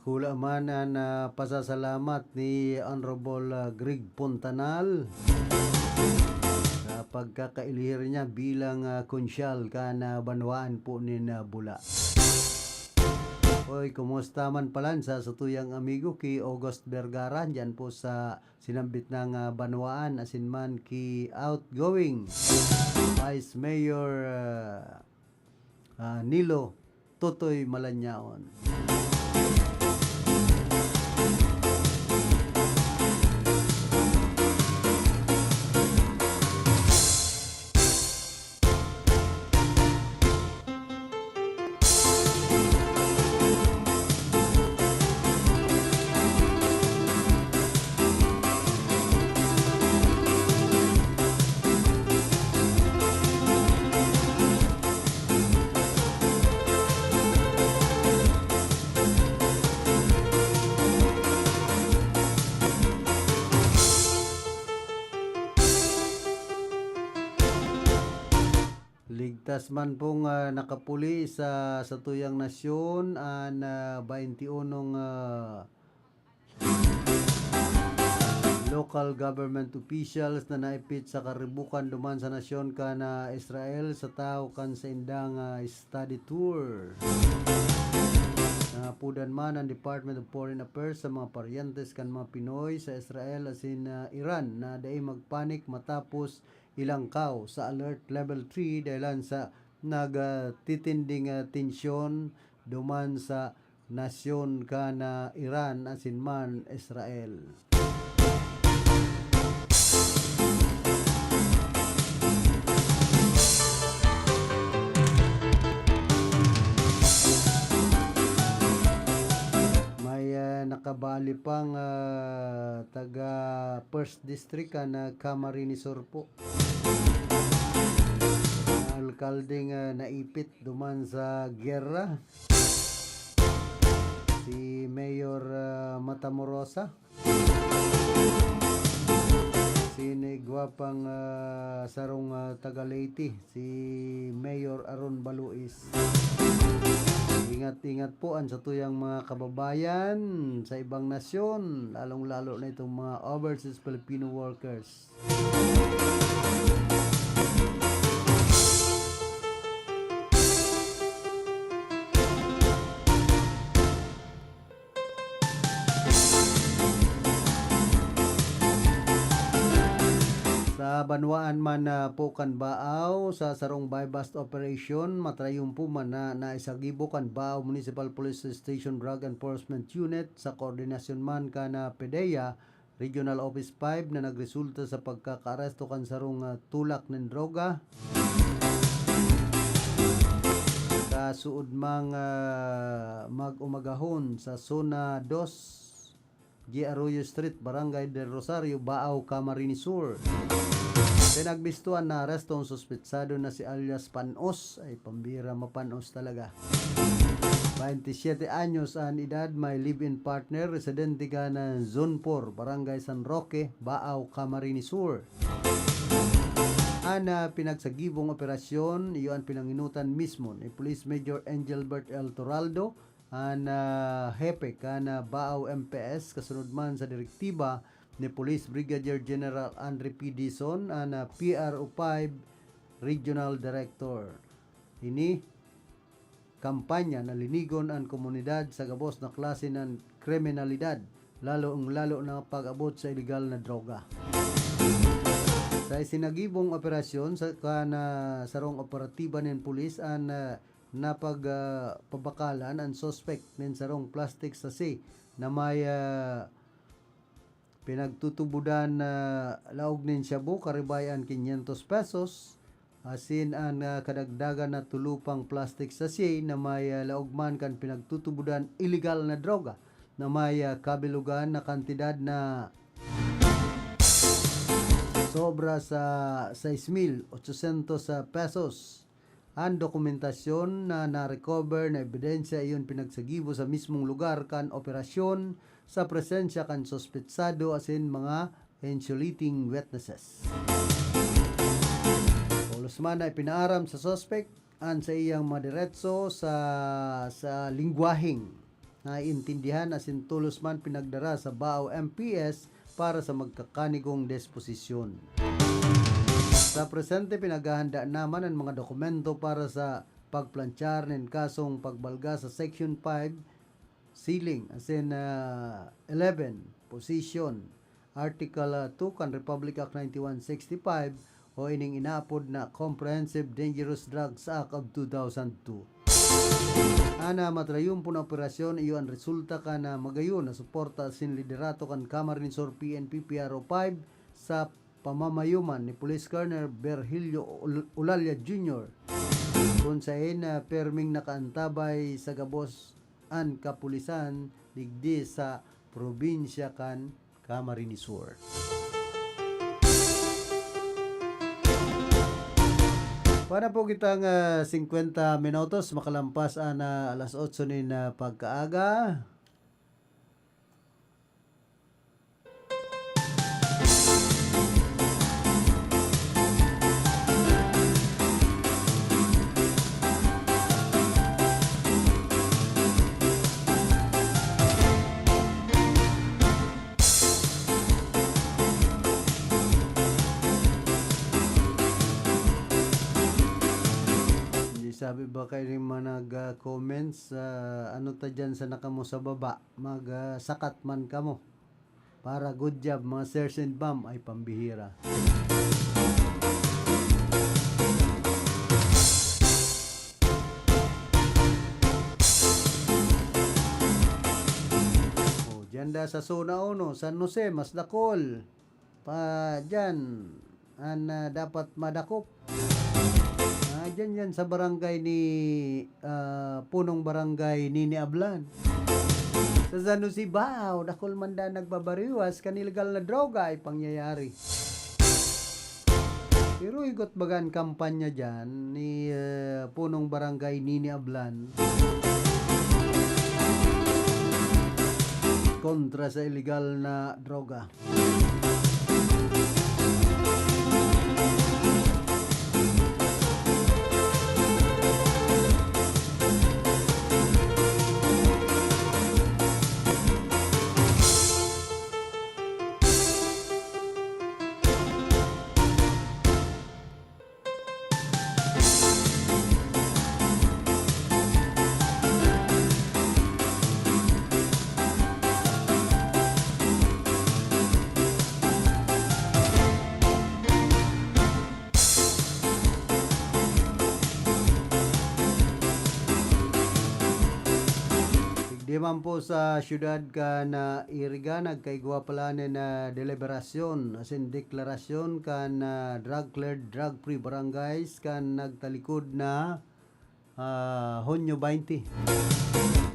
Dakula man an, ah, pasasalamat ni Honorable, ah, Greg Puntanal sa pagkakailihir niya bilang, ah, konsyal kan, ah, banwaan po nin, ah, Bula. Hoy, kumusta man palan sa satuyang amigo ki August Vergara, diyan po sa sinambit na nga banwaan, asin man ki outgoing Vice Mayor, ah, ah, Nilo Totoy Malanyaon. Ligtas man pong, ah, nakapuli sa satuyang nasyon an, ah, bainti unong, ah, local government officials na naipit sa karibukan duman sa nasyon kan Israel sa tahaw kan saindang, ah, study tour. Naapodan man an Department of Foreign Affairs sa mga paryentes kan mga Pinoy sa Israel asin, ah, Iran na dai magpanik matapos ilangkaw sa Alert Level three dahilan sa nagtitinding, ah, tensyon duman sa nasyon kan, ah, Iran asin man Israel. May, ah, nakabali pang, ah, taga First District kan, ah, Camarines Sur po. Alkaldeng, ah, naipit duman sa giyera, si Mayor, ah, Matamorosa. Sinigwa pang, ah, sarong, ah, taga Leyte, si Mayor Aaron Baluis. Ingat-ingat po an satuyang mga kababayan sa ibang nasyon, lalong-lalo na itong mga overseas Filipino workers. Sa banwaan man na po kan Baao, sa sarong buy-bust operation, matrayumpo man na naisagibo kan Baao Municipal Police Station Drug Enforcement Unit sa koordinasyon man kan, ah, PDEA, Regional Office five na nagresulta sa pagkakaaresto kan sarong, ah, tulak nin droga. Kasuod mang, ah, mag-umagahon sa Zona dos, G Arroyo Street, Barangay del Rosario, Baao, Camarines Sur. Pinagbistuhan na aresto ang suspetsado na si alias Panos. Ay, pambira, mapanos talaga. Bainti siyete anyos an edad, may live-in partner, residente kan Zone four, Barangay San Roque, Baao, Camarines Sur. An, ah, pinagsagibong operasyon, iyo an pinanginutan mismo ni Police Major Engelbert L. Toraldo, an, ah, hepe kan, ah, Baao M P S, kasunod man sa direktiba ni Police Brigadier General Andre P. Dizon, an, ah, P R O five Regional Director. Ini kampanya na linigon an komunidad sa gabos na klase nin kriminalidad, lalong-lalo na pag-abot sa ilegal na droga. Sa isinagibong operasyon, sa kan, ah, sarong operatiba nin pulis an, ah, napag, ah, pabakalan an suspek nin sarong plastic sachet na may, ah, pinagtutubodan na laog nin shabu, karibay an quinientos pesos, asin an, ah, kadagdagan na tulo pang plastic sachet na may, ah, laog man kan pinagtutubodan iligal na droga na may, ah, kabilugan na kantidad na sobra sa sais mil otsosyentos pesos. An dokumentasyon na na-recover na ebidensya iyon pinagsagibo sa mismong lugar kan operasyon sa presensya kan suspetsado asin mga insulating witnesses. Tolos man na ipinaaram sa suspek an saiyang madiretso sa, sa lengguwaheng naiintindihan asin tolos man pinagdara sa Baao M P S para sa magkakanigong disposisyon. Sa presente, pinaghahanda naman an mga dokumento para sa pagplanchar nin kasong pagbalga sa Section five ceiling, as in, ah, eleven, position, Article, ah, two kan Republic Act ninety-one sixty-five o ining inaapod na Comprehensive Dangerous Drugs Act of two thousand two. An, ah, matrayon po na operasyon iyo an resulta kan, ah, magayon na suporta asin liderato kan Camarines Sur P N P P R O five sa pamamayuman ni Police Colonel Virgilio Ul-, Ulalia Junior, kun saen, ah, perming nakaantabay sa gabos an kapulisan digdi sa probinsya kan Camarines Sur. Wala po kitang, ah, singkwenta minutos, makalampas an, ah, alas otso nin, ah, pagkaaga. Hindi sabi ba kayo yung mga nag-comments, ah, ano ta dyan sa nakamo sa baba? Mag, ah, sakat man kamo. Para good job, mga sirs and ma'am, ay pambihira. Oh, diyan da sa Zona Uno, San Jose, mas dakol. Pa, diyan, an, ah, dapat madakop. Ah, diyan yan sa barangay ni, ah, punong barangay Nini Ablan. Sa San Jose, baw, dakul man daan nagbabariwas kan illegal na droga ay pangyayari. Pero igot baga an kampanya diyan ni, ah, punong barangay Nini Ablan kontra sa illegal na droga. Digdi man po sa siyudad kan, ah, Iriga, nagkaigwa pala nin, ah, deliberasyon, as in deklarasyon kan, ah, drug cleared, drug free barangays kan nagtalikod na, ah, Hunyo twenty.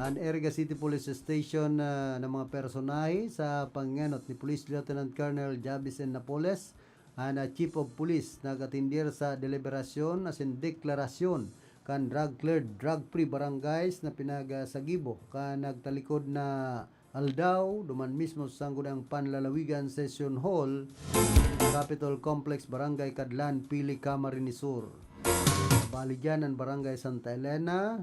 An Iriga City Police Station, ah, na mga personahe sa pangenot ni Police Lieutenant Colonel Javis N. Napoles, an, ah, Chief of Police, nag-atindir sa deliberasyon asin deklarasyon kan drug cleared, drug free barangays na pinagsagibo kan nagtalikod na aldaw, duman mismo sa Sangguniang Panlalawigan Session Hall, Capitol Complex, Barangay Cadlan, Pili, Camarines Sur. Bali diyan an Barangay Santa Elena,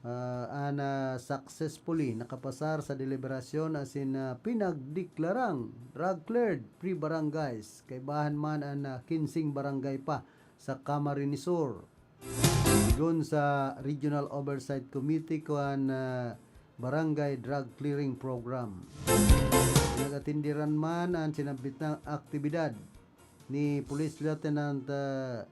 ah, an, ah, successfully nakapasar sa deliberasyon asin, ah, pinagdeklarang drug cleared free barangays. Kaibahan man an, ah, kinseng barangay pa sa Camarines Sur. Sigon sa Regional Oversight Committee kan, ah, Barangay Drug Clearing Program. Nag-atindiran man an sinambit na aktibidad ni Police Lieutenant, ah,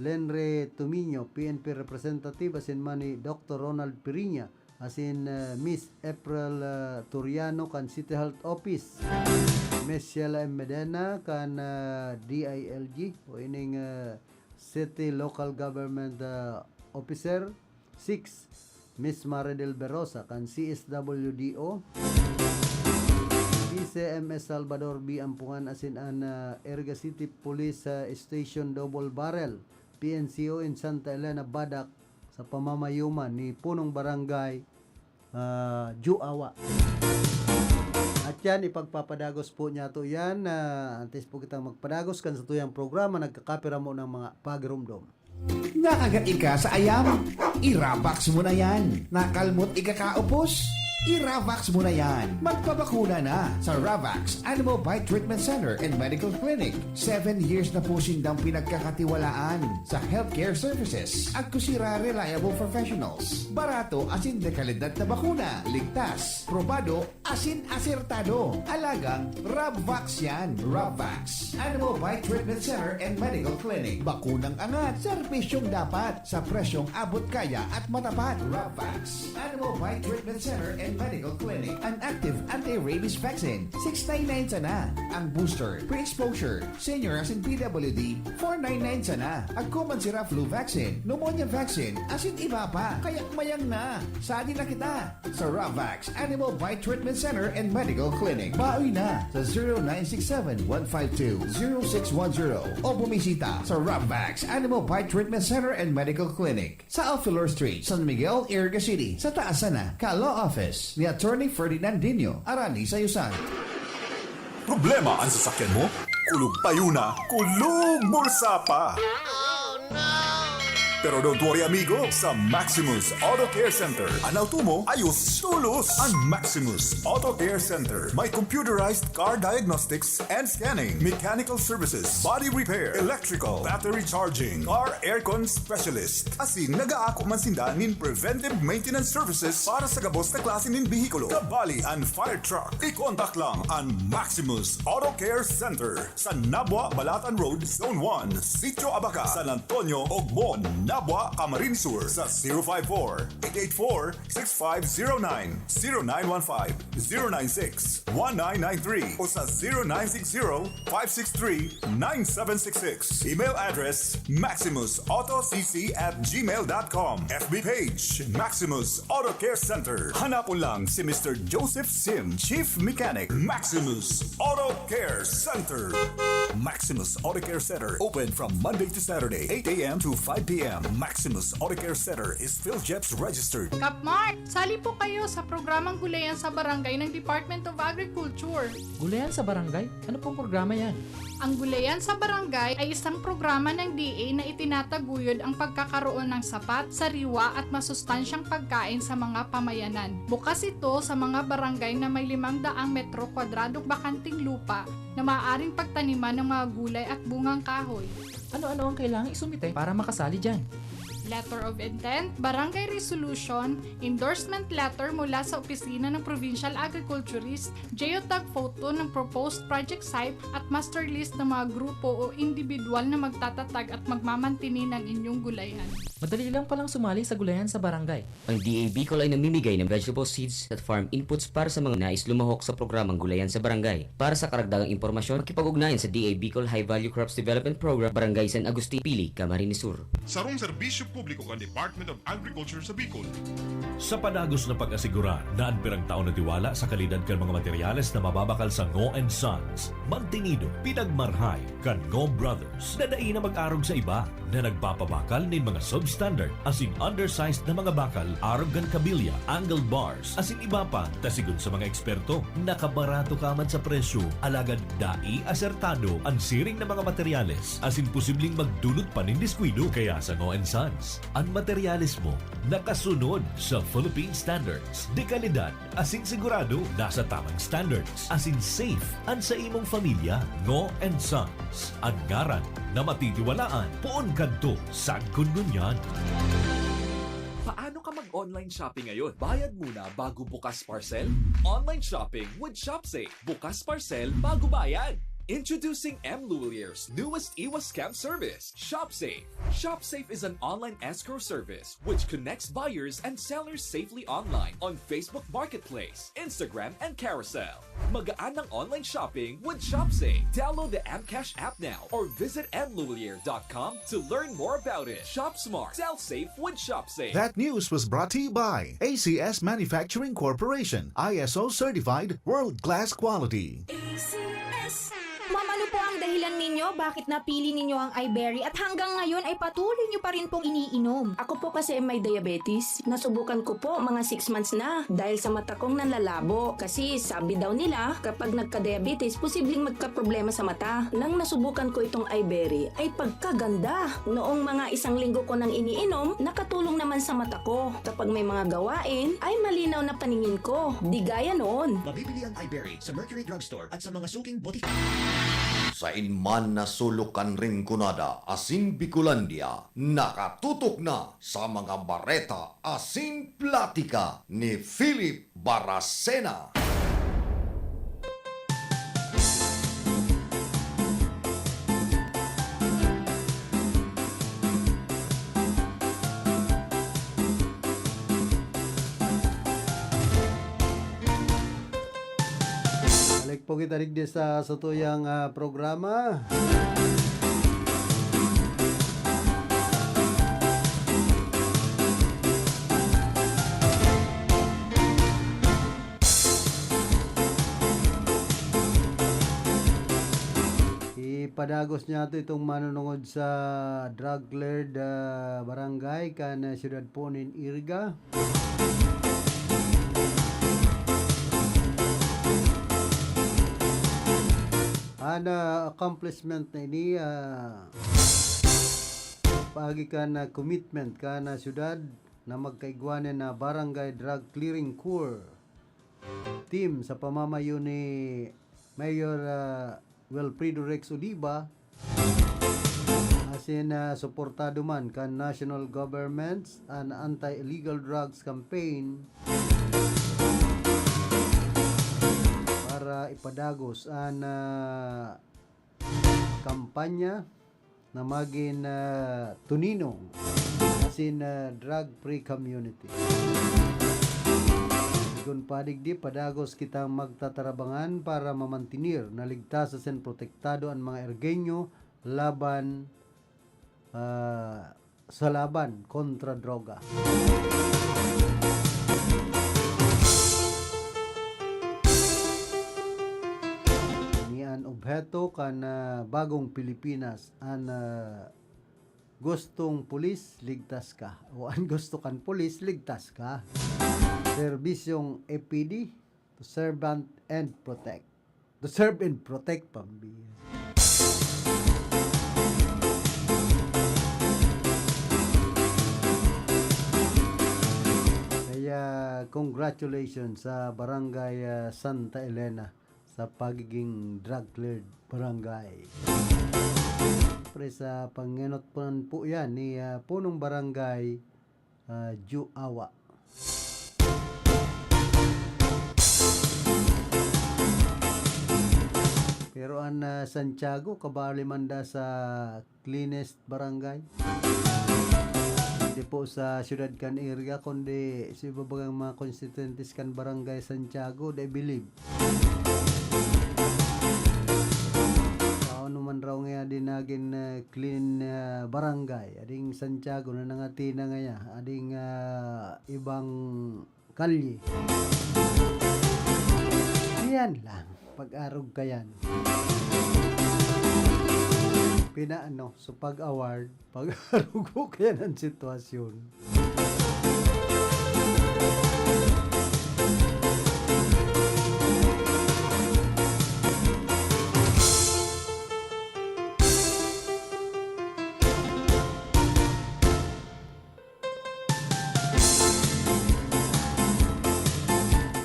Lenre Tuminio, P N P representative, asin man ni Doktor Ronald Piriña, asin, ah, Miss April, ah, Turiano kan City Health Office, Miss Sheila M. Medena kan, ah, D I L G o ining, ah, City Local Government, ah, Officer, six, Miss Maridel Berosa kan C S W D O, P C M S Salvador B. Ampungan asin an, ah, Iriga City Police, ah, Station Double Barrel, P N C O in Santa Elena, Badac, sa pamamayuman ni Punong Barangay, ah, Juawa. At yan, ipagpapadagos po niyato yan, ah, antes po kitang magpadagos kan satuyang programa, nagkakapiramo ng mga pagirumdom. Naaga ika sa ayam? Irabox mo na yan. Nakalmot ika kaupos? I-Ravax mo na yan! Magpabakuna na sa Ravax Animal Bite Treatment Center and Medical Clinic. Seven years na po sindang pinagkakatiwalaan sa healthcare services. Agko sira reliable professionals. Barato asin de kalidad na bakuna. Ligtas, probado, asin asertado. Alagang Ravax yan. Ravax Animal Bite Treatment Center and Medical Clinic. Bakunang angat, serbisyong dapat, sa presyong abot kaya at matapat. Ravax Animal Bite Treatment Center and Medical Clinic. An active anti-rabies vaccine, six nine nine sana. Ang booster, pre-exposure, senior asin P W D, four nine nine sana. Agko man sira flu vaccine, pneumonia vaccine, asin iba pa. Kaya mayang na. Sadi na kita sa Ravax Animal Bite Treatment Center and Medical Clinic. Baoy na sa zero nine six seven, one five two, zero six one zero o bumisita sa Ravax Animal Bite Treatment Center and Medical Clinic sa Alfilor Street, San Miguel, Iriga City, sa taas sana ka Law Office ni Attorney Ferdinandinho Arani Sayusan. Problema an sasakyan mo? Kulog payo na, kulog bulsa pa! Pero don't worry, amigo, sa Maximus Auto Care Center, an auto mo ayos tolos. An Maximus Auto Care Center may computerized car diagnostics and scanning, mechanical services, body repair, electrical, battery charging, car aircon specialist. Asin nag-aako man sinda nin preventive maintenance services para sa gabos na klase nin behikulo, kabali an fire truck. I-contact lang an Maximus Auto Care Center sa Nabua, Balatan Road, Zone one, Sitio Abaca, San Antonio, Ogmon, Nabua, Camarines Sur sa zero five four, eight eight four, six five zero nine, zero nine one five, zero nine six, one nine nine three o sa zero nine six zero, five six three, nine seven six six. Email address, maximus auto c c at gmail dot com. F B page, Maximus Auto Care Center. Hanapon lang si Mister Joseph Sim, Chief Mechanic, Maximus Auto Care Center. Maximus Auto Care Center, open from Monday to Saturday, eight a m to five p m. Maximus Auto Care Center is PhilJEPS registered. Kap Mark, sali po kayo sa programang Gulayan sa Barangay ng Department of Agriculture. Gulayan sa Barangay? Ano pong programa yan? Ang Gulayan sa Barangay ay isang programa ng D A na itinataguyod ang pagkakaroon ng sapat, sariwa at masustansyang pagkain sa mga pamayanan. Bukas ito sa mga barangay na may limang daang metro kwadradong bakanteng lupa na maaaring pagtaniman ng mga gulay at bungang kahoy. Ano-ano ang kailangang isumite para makasali dyan? Letter of intent, barangay resolution, endorsement letter mula sa opisina ng provincial agriculturist, geotag photo ng proposed project site at master list ng mga grupo o individual na magtatatag at magmamantini ng inyong gulayan. Madali lang palang sumali sa gulayan sa barangay. Ang D A Bicol ay namimigay ng vegetable seeds at farm inputs para sa mga nais lumahok sa programang Gulayan sa Barangay. Para sa karagdagang impormasyon, makipag-ugnayan sa D A Bicol High Value Crops Development Program, Barangay San Agustin, Pili, Camarines Sur. Sarong serbisyo publiko kan Department of Agriculture sa Bicol. Sa padagos na pag-asigurar na an pirang tawo natiwala sa kalidad kan mga materyales na mababakal sa Ngo and Sons, mantinido, pinagmarhay kan Ngo Brothers na dai na mag-arog sa iba na nagpapabakal nin mga substandard asin undersized na mga bakal arog kan kabilya, angle bars, asin iba pa, ta sigon sa mga eksperto, nakabarato ka man sa presyo, alagad dai asertado an siring na mga materyales asin posibleng magdulot pa nin diskuido. Kaya sa Ngo and Sons, an materyales mo nakasunod sa Philippine Standards de Calidad asin sigurado nasa tamang standards asin safe an sa imong pamilya. Ngo and Sons, an ngaran na matitiwalaan poon kadto sagkod ngunyan. Paano ka mag-online shopping ngayon? Bayad muna bago bukas parcel? Online shopping with ShopSafe. Bukas parcel bago bayad. Introducing M Luwalier's newest iwas scam service, ShopSafe. ShopSafe is an online escrow service which connects buyers and sellers safely online on Facebook Marketplace, Instagram, and Carousel. Magaan ang online shopping with ShopSafe. Download the M Cash app now or visit M Luwalier dot com to learn more about it. Shop smart, sell safe with ShopSafe. That news was brought to you by A C S Manufacturing Corporation, I S O certified, world-class quality. A C S. Ma'am, ano po ang dahilan ninyo bakit napili ninyo ang Iberry at hanggang ngayon ay patuloy nyo pa rin pong iniinom? Ako po kasi may diabetes. Nasubukan ko po mga six months na dahil sa mata kong nanlalabo. Kasi sabi daw nila, kapag nagka-diabetes, posibleng magkaproblema sa mata. Nang nasubukan ko itong Iberry, ay pagkaganda! Noong mga isang linggo ko nang iniinom, nakatulong naman sa mata ko. Kapag may mga gawain, ay malinaw na paningin ko. Di gaya noon. Mabibili ang Iberry sa Mercury Drugstore at sa mga suking botika. Sain man na sulok kan Rinconada asin Bicolandia, nakatutok na sa mga bareta asin platika ni Philip Baracena. Balik po kita digdi sa satuyang, ah, programa. Ipadagos niyato itong manunungod sa drug cleared, ah, barangay kan, ah, siyudad po nin Iriga. An, ah, accomplishment na ini, ah, paagi kan, ah, commitment kan, ah, siyudad na magkaigwa nin, ah, Barangay Drug Clearing Corps team sa pamamayo ni Mayor, ah, Wilfredo Rex Oliva, asin, ah, suportado man kan national government's an anti-illegal drugs campaign para ipadagos an, ah, kampanya na magin, ah, tuninong asin, ah, drug-free community. Sigon pa digdi, padagos kitang magtatarabangan para mamantinir na ligtas asin protektado an mga Irigeño laban, ah, sa laban kontra droga. Ini an obheto kan, ah, bagong Pilipinas, an, ah, gustong pulis, ligtas ka. O an gusto kan pulis, ligtas ka. Serbisyong F P D, to serve and protect. To serve and protect, pambi. Kaya, congratulations sa Barangay, ah, Santa Elena sa pagiging drug cleared barangay. Siyempre, sa pangenot po yan ni, ah, Punong Barangay, ah, Ju Awa. Pero an, ah, Santiago, kabali man da sa cleanest barangay. Hindi po sa siyudad kan area, kundi sa iba bagang mga konstituyentes kan Barangay Santiago, I believe. Ano man raw nga din nagin, eh, clean, eh, barangay. Ading Santiago na nangati na ngaya. Ading, ah, ibang kalye. Yan lang. Pag-arog ka yan. Pinaano, so pag-award, pag-arugo ka yan ang sitwasyon.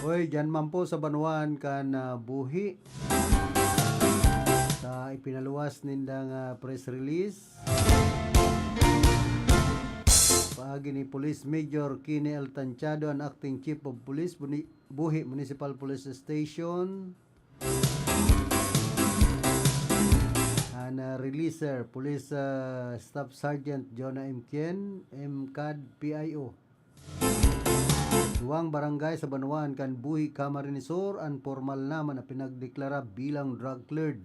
Oy, dyan man po sa banwaan kan, ah, Buhi. Sa ipinaluwas nindang, ah, press release, paagi ni Police Major Kenny El Tanchado, an Acting Chief of Police, Buni-, Buhi Municipal Police Station. An, ah, releaser, Police, ah, Staff Sergeant Jonah M Kien, M cad P I O. Duwang barangay sa banwaan kan Buhi, Camarines Sur an pormal naman na pinagdeklara bilang drug cleared.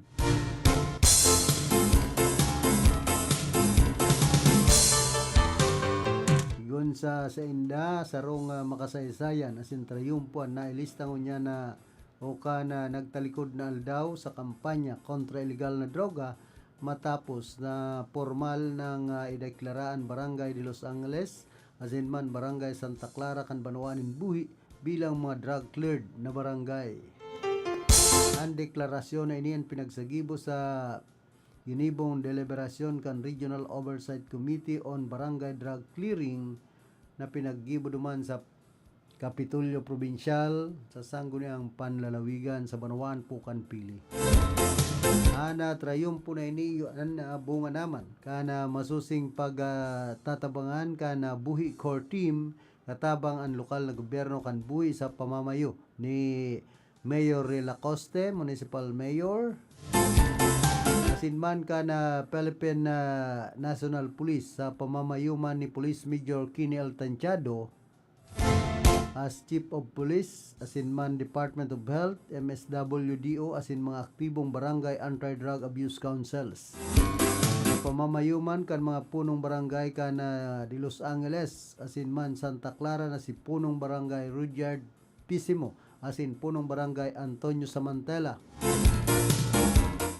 Sigon sa sainda, sarong, ah, makasaysayan asin trayumpo an nailista ngunyan na o kan, ah, nagtalikod na aldaw sa kampanya kontra ilegal na droga, matapos na pormal nang, ah, ideklara an Barangay de Los Angeles asin man Barangay Santa Clara kan banwaan nin buhi bilang mga drug-cleared na barangay. An deklarasyon na ini an pinagsagibo sa ginibong deliberasyon kan Regional Oversight Committee on Barangay Drug Clearing na pinaggibo duman sa Kapitolyo Probinsyal sa Sangguniang Panlalawigan sa Banwaan Pukan Pili. An, ah, trayumpo na ini, iyo an, ah, bunga naman kan, ah, masusing pag, ah, tatabangan kan, ah, Buhi Core Team katabang an lokal na gobyerno kan buhi sa pamamayo ni Mayor Rey Lacoste, Municipal Mayor, asin man kan, ah, Philippine, ah, National Police sa pamamayo man ni Police Major Kenny Altanchado as Chief of Police, asin man Department of Health, M S W D O, asin mga aktibong Barangay Anti-Drug Abuse Councils. Sa pamamayo man kan mga punong barangay kan, ah, de Los Angeles, asin man Santa Clara na si Punong Barangay Rudyard Pisimo, asin Punong Barangay Antonio Samantela.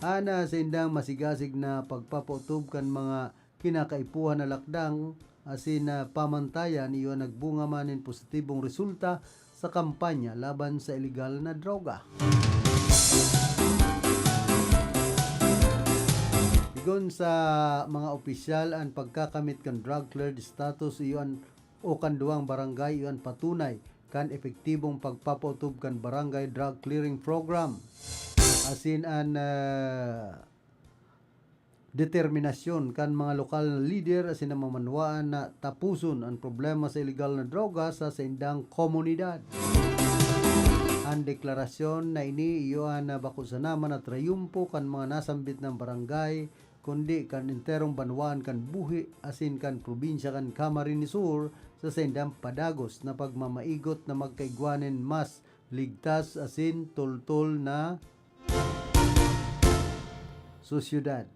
An, ah, saindang masigasig na pagpapautob kan mga kinakaipuhan na lakdang asin, ah, pamantayan, iyo an nagbunga man nin positibong resulta sa kampanya laban sa ilegal na droga. Sigon sa mga opisyal, an pagkakamit kan drug cleared status iyo an, o kan duwang barangay iyo an patunay kan epektibong pagpapautob kan Barangay Drug Clearing Program. Asin an, ah, determinasyon kan mga lokal na lider asin na mamanwaan na tapuson an problema sa ilegal na droga sa saindang komunidad. An deklarasyon na ini iyo an bako sana man na trayumpo kan mga nasambit na barangay, kundi kan enterong banwaan kan buhi asin kan probinsya kan Camarines Sur sa saindang padagos na pagmamaigot na magkaigwa nin mas ligtas asin tultol na sosyedad.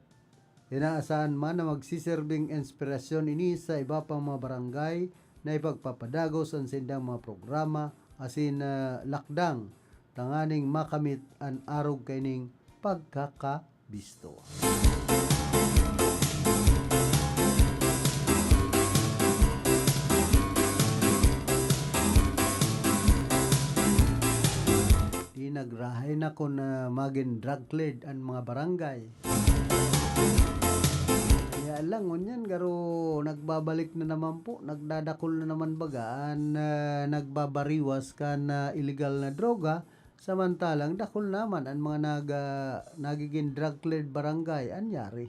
Inaasahan man na magsiserbing inspirasyon ini sa iba pang mga barangay na ipagpapadagos an saindang mga programa asin, ah, lakdang tanganing makamit an arog kaining pagkakabisto. Di nagrahay na kun, ah, magin drug cleared an mga barangay. Kaya lang, ngunyan, garo nagbabalik na naman po, nagdadakul na naman baga an, ah, nagbabariwas kan, ah, iligal na droga, samantalang dakul naman an mga nag-, ah, nagiging drug cleared barangay. Anyari?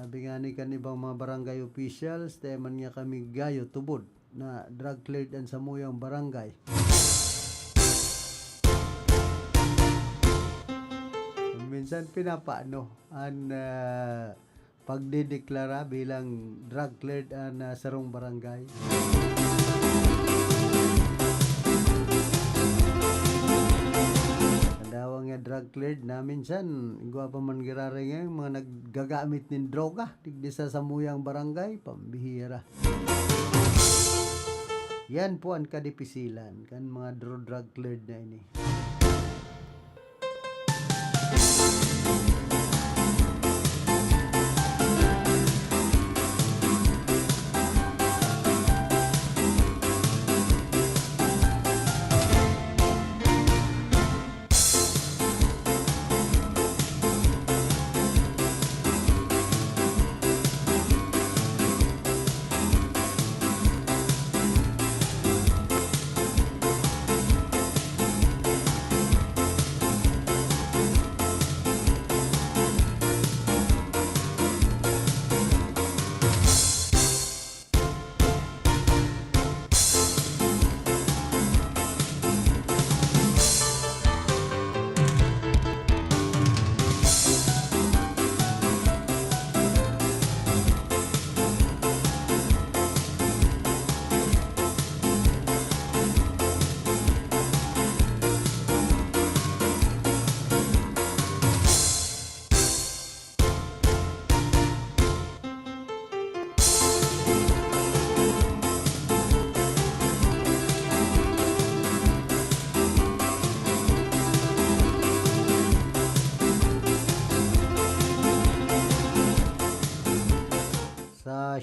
Sabi nga ni kan ibang mga barangay officials, "Dai man nga kami gayo tubod na drug cleared an samuyang barangay." Minsan pinapaano an, ah, pagdedeklara bilang drug cleared an, ah, sarong barangay. An dawa nga drug cleared na minsan, igwa pa man giraray nga mga naggagamit nin droga digdi sa samuyang barangay, pambihira. Yan po an kadipisilan kan mga dro-, drug cleared na ini.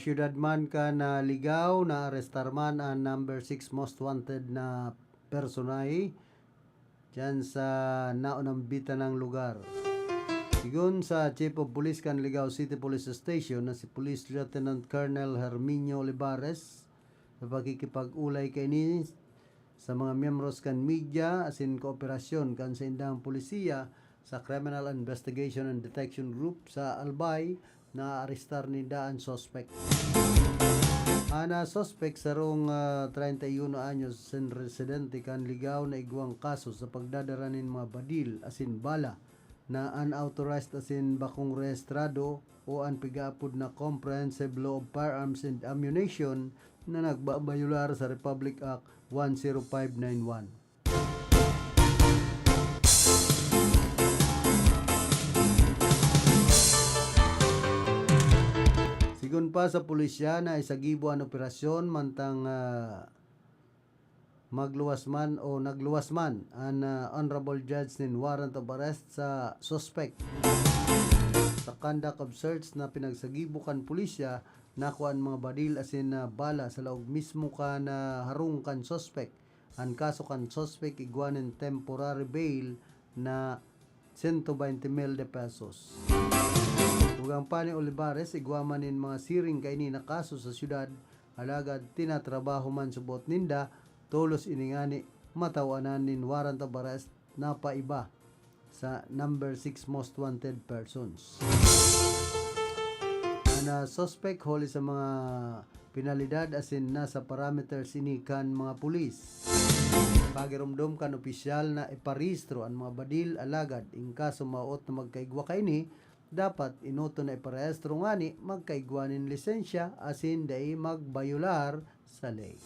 Siyudad man kan, ah, Ligao, naarestar man an number six most wanted na personahe diyan sa naunambitan nang lugar. Sigon sa Chief of Police kan Ligao City Police Station na si Police Lieutenant Colonel Herminio Olivares, sa pakikipag-olay kaini sa mga miyembros kan media asin kooperasyon kan saindang polisiya sa Criminal Investigation and Detection Group sa Albay, naarestar ninda an suspek. An, ah, suspek, sarong, ah, treinta y uno anyos, asin residente kan Ligao na igwang kaso sa pagdadara nin mga badil asin bala na unauthorized asin bakong rehistrado o an pigaapod na Comprehensive Law of Firearms and Ammunition na nagbabayolar sa Republic Act one zero five nine one. Sigon pa sa pulisya, naisagibo an operasyon mantang, ah, magluwas man o nagluwas man an, ah, honorable judge nin warrant of arrest sa suspek. Sa conduct of search na pinagsagibo kan pulisya, nakua an mga badil asin, ah, bala sa laog mismo kan, ah, harong kan suspek. An kaso kan suspek igwa nin temporary bail na sento baynte mil de pesos. Tugang pa ni Olivares, igwa man nin mga siring kaini na kaso sa syudad, alagad tinatrabaho man subot ninda, tolos ini ngani matawanan nin warrant of arrest na paiba sa number six most wanted persons. An, ah, suspek huli sa mga penalidad asin nasa parameters ini kan mga pulis. Pagiromdom kan opisyal na iparehistro an mga badil, alagad in kaso maot na magkaigwa kaini, dapat enoton na iparehistro ngani magkaigwa nin lisensya asin dai magbayolar sa ley.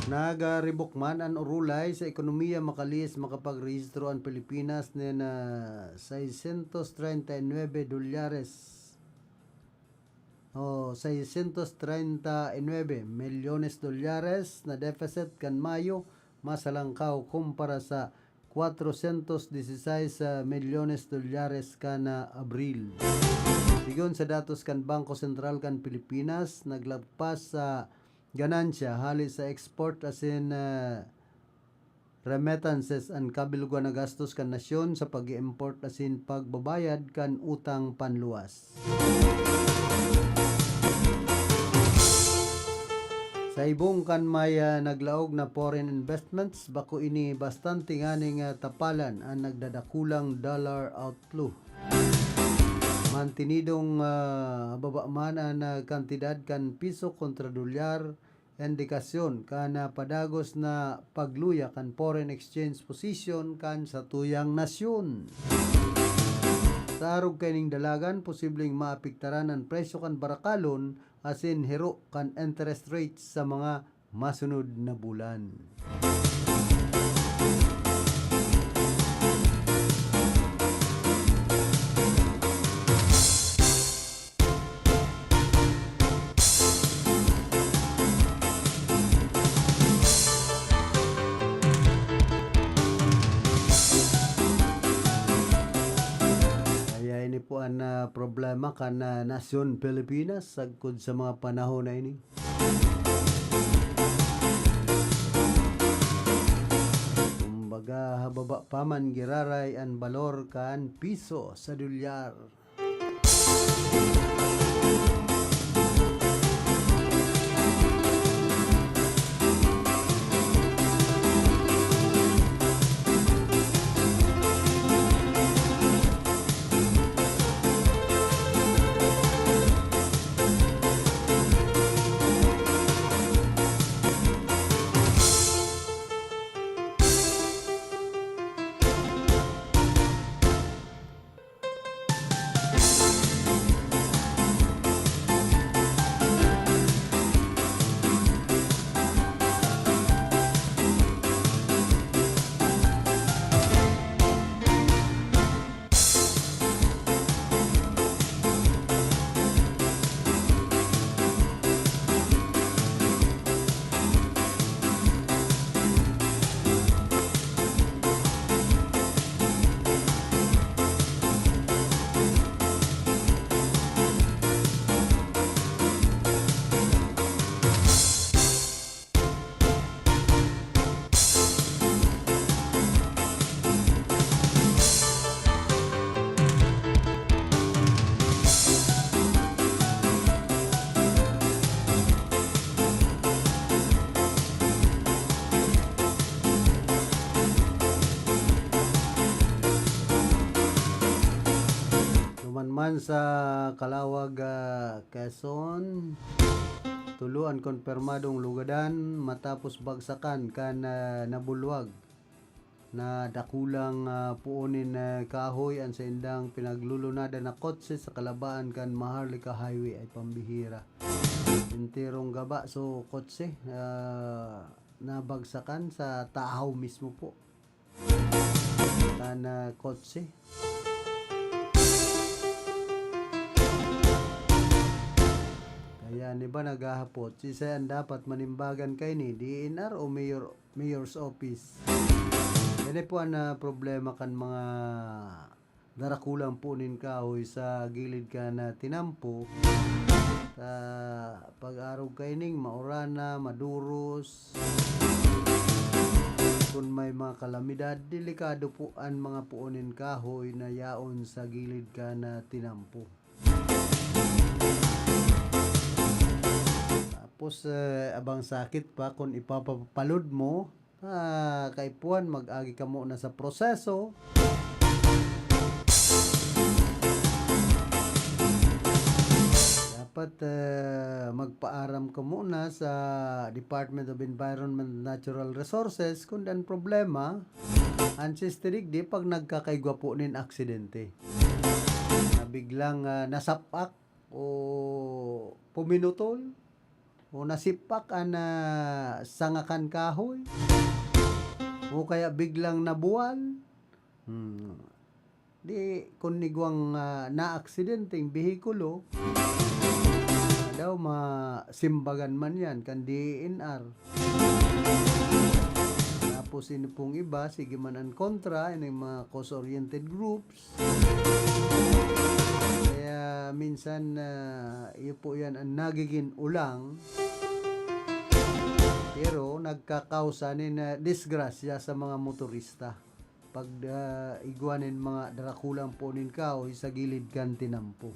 Nagaribok man an orolay sa ekonomiya, makalihis makapagrehistro an Pilipinas nin, ah, seiscientos treinta y nueve dolyares o seiscientos treinta y nueve milyones dolyares na deficit kan Mayo, mas halangkaw kumpara sa cuatrocientos dieciséis milyones dolyares kan, ah, Abril. Sigon sa datos kan Bangko Sentral kan Pilipinas, naglagpas sa ganansya hali sa export asin, ah, remittances an kabilog na gastos kan nasyon sa pag-i-import asin pagbabayad kan utang panluwas. Sa ibong kan may, ah, naglaog na foreign investments, bako ini bastante nganing, ah, tapalan an nagdadakulang dollar outflow. Mantinidong, ah, baba man an, ah, kantidad kan piso kontra dolyar, indikasyon kan, ah, padagos na pagluya kan foreign exchange position kan satuyang nasyon. Sa arog kaining dalagan, posibleng maapektaran an presyo kan barakalon asin hiro kan interest rates sa mga masunod na bulan. Kaya ini po an, ah, problema kan, ah, nasyon Pilipinas sagkod sa mga panahon na ini. Kumbaga, hababa pa man giraray an balor kan piso sa dolyar. Man sa Calauag, ah, Quezon, tulo an konpirmadong lugadan matapos bagsakan kan, ah, nabulwag na dakulang, ah, puon nin, ah, kahoy an saindang pinaglulunadan na kotse sa kalabaan kan Maharlika Highway. Ay pambihira. Enterong gaba, so kotse, ah, nabagsakan sa tahaw mismo po. Kan, ah, kotse. Kaya an iba naghahapot, siisay an dapat manimbagan kaini, D E N R o mayor, mayor's office? Yan po ang, ah, problema kan mga darakulang puon nin kahoy sa gilid kan, ah, tinampo. Sa pag-arog kaining maurana, maduros. Kun may mga kalamidad, delikado po an mga puon nin kahoy na yaon sa gilid kan, ah, tinampo. Tapos, eh, abang sakit pa kun ipapapalod mo, ah, kaipuhan, mag-agi ka muna sa proseso. Dapat, eh, magpaaram ka muna sa Department of Environment and Natural Resources kun an problema, an sisterik di pag nagkakaigwa po nin aksidente. Na biglang, ah, nasapak o puminutol o nasipak an, ah, sanga kan kahoy o kaya biglang nabuwal. Hmm. Di, kun igwang, ah, naaksidenteng behikulo, daw masimbagan man yan kan D E N R. Tapos ini pong iba, sige man an kontra, ining mga cause-oriented groups. Kaya minsan, ah, iyo po yan ang nagiging ulang. Pero nagkakausa nin, ah, disgrasya sa mga motorista. Pag, ah, igwa nin mga darakulang puon nin kahoy sa gilid kan tinampo.